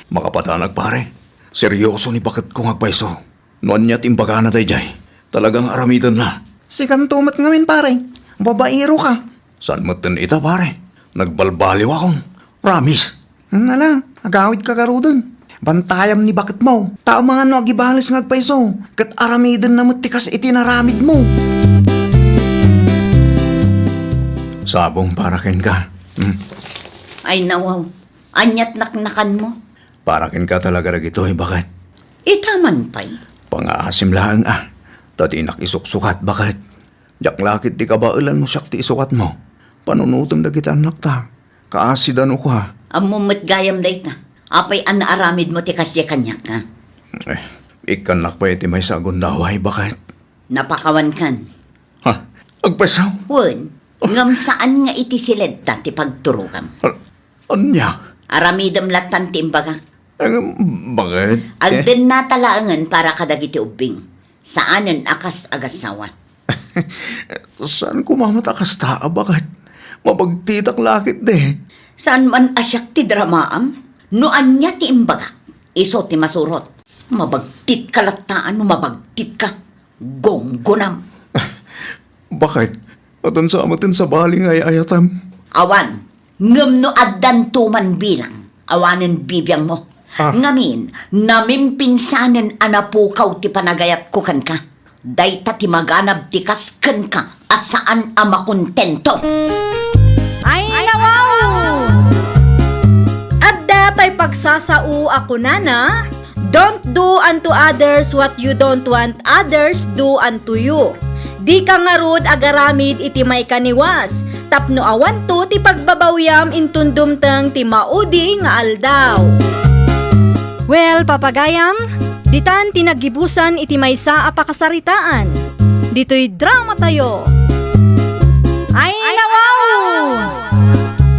Makapadanak, pare. Serioso ni baketko nga agpayso. No ania ti imbagana daydiay, talaga nga aramidenna. Sikanto met ngamin, pare. Babaero ka. Saan metten ita, pare? Nagbalbaliwakon. Promise. Hmm, ala, agawidka garuden. Bantayam ni baketmo. Ta amangan no agibales nga agpayso, ket aramidenna met ti kas iti naramidmo. Sabong para kenka. Hmm. Ay, nawaw. Aniat naknakanmo? Para kenka talaga dagitoy, baket. Ita man pay. Pangaasim laeng a, ta dinak isuksukat, baket. Diak la ketdi kabaelan no siak ti isukatmo. Panunotem dagiti annakta. Kaasi da no kua. Ammom met gayam dayta. Apay a naaramidmo ti kasdiay kaniak, ha? Eh, ikkannak pay iti maysa a gundaway, baket. Napakawankan. Ha? Agpayso? Wen, ngem saan nga iti siledta ti pagturogam. A-, ania? Aramidem lattan ti imbagak. Eh, baket? Eh? Agdennata laengen para kadagiti ubbing. Saanen a kas agassawa. Saan koma met a kasta a baket? Mabagtitak la ketdi. Saan man a siak ti dramaam? No ania ti imbagak, isu ti masurot. Mabagtitka latta no mabagtitka. Gunggonam. Baket? Atan sa metten sabali nga ay-ayatem? Awan. Ngem no addanto man bilang, awanen bibiangmo. Ah. Ngamin, namimpinsanen a napukaw ti panagayatko kenka. Dayta ti maganab ti kas kenka a saan a makontento. Ay, nawaw! Adda tay pagsasao a kunana, "Don't do unto others what you don't want others do unto you." Dika ngarud agaramid iti maikaniwas, tapno awanto ti pagbabawiam inton dumteng ti maudi nga aldaw. Well, papagayam, ditan ti naggibusan iti maysa a pakasaritaan. Ditoy drama tayo. Ay, nawaw!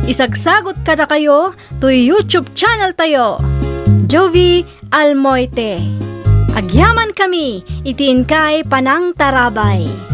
Isagsagot kadakayo toy YouTube channel tayo, Jovie Almoite. Agyaman kami iti inkay panangtarabay.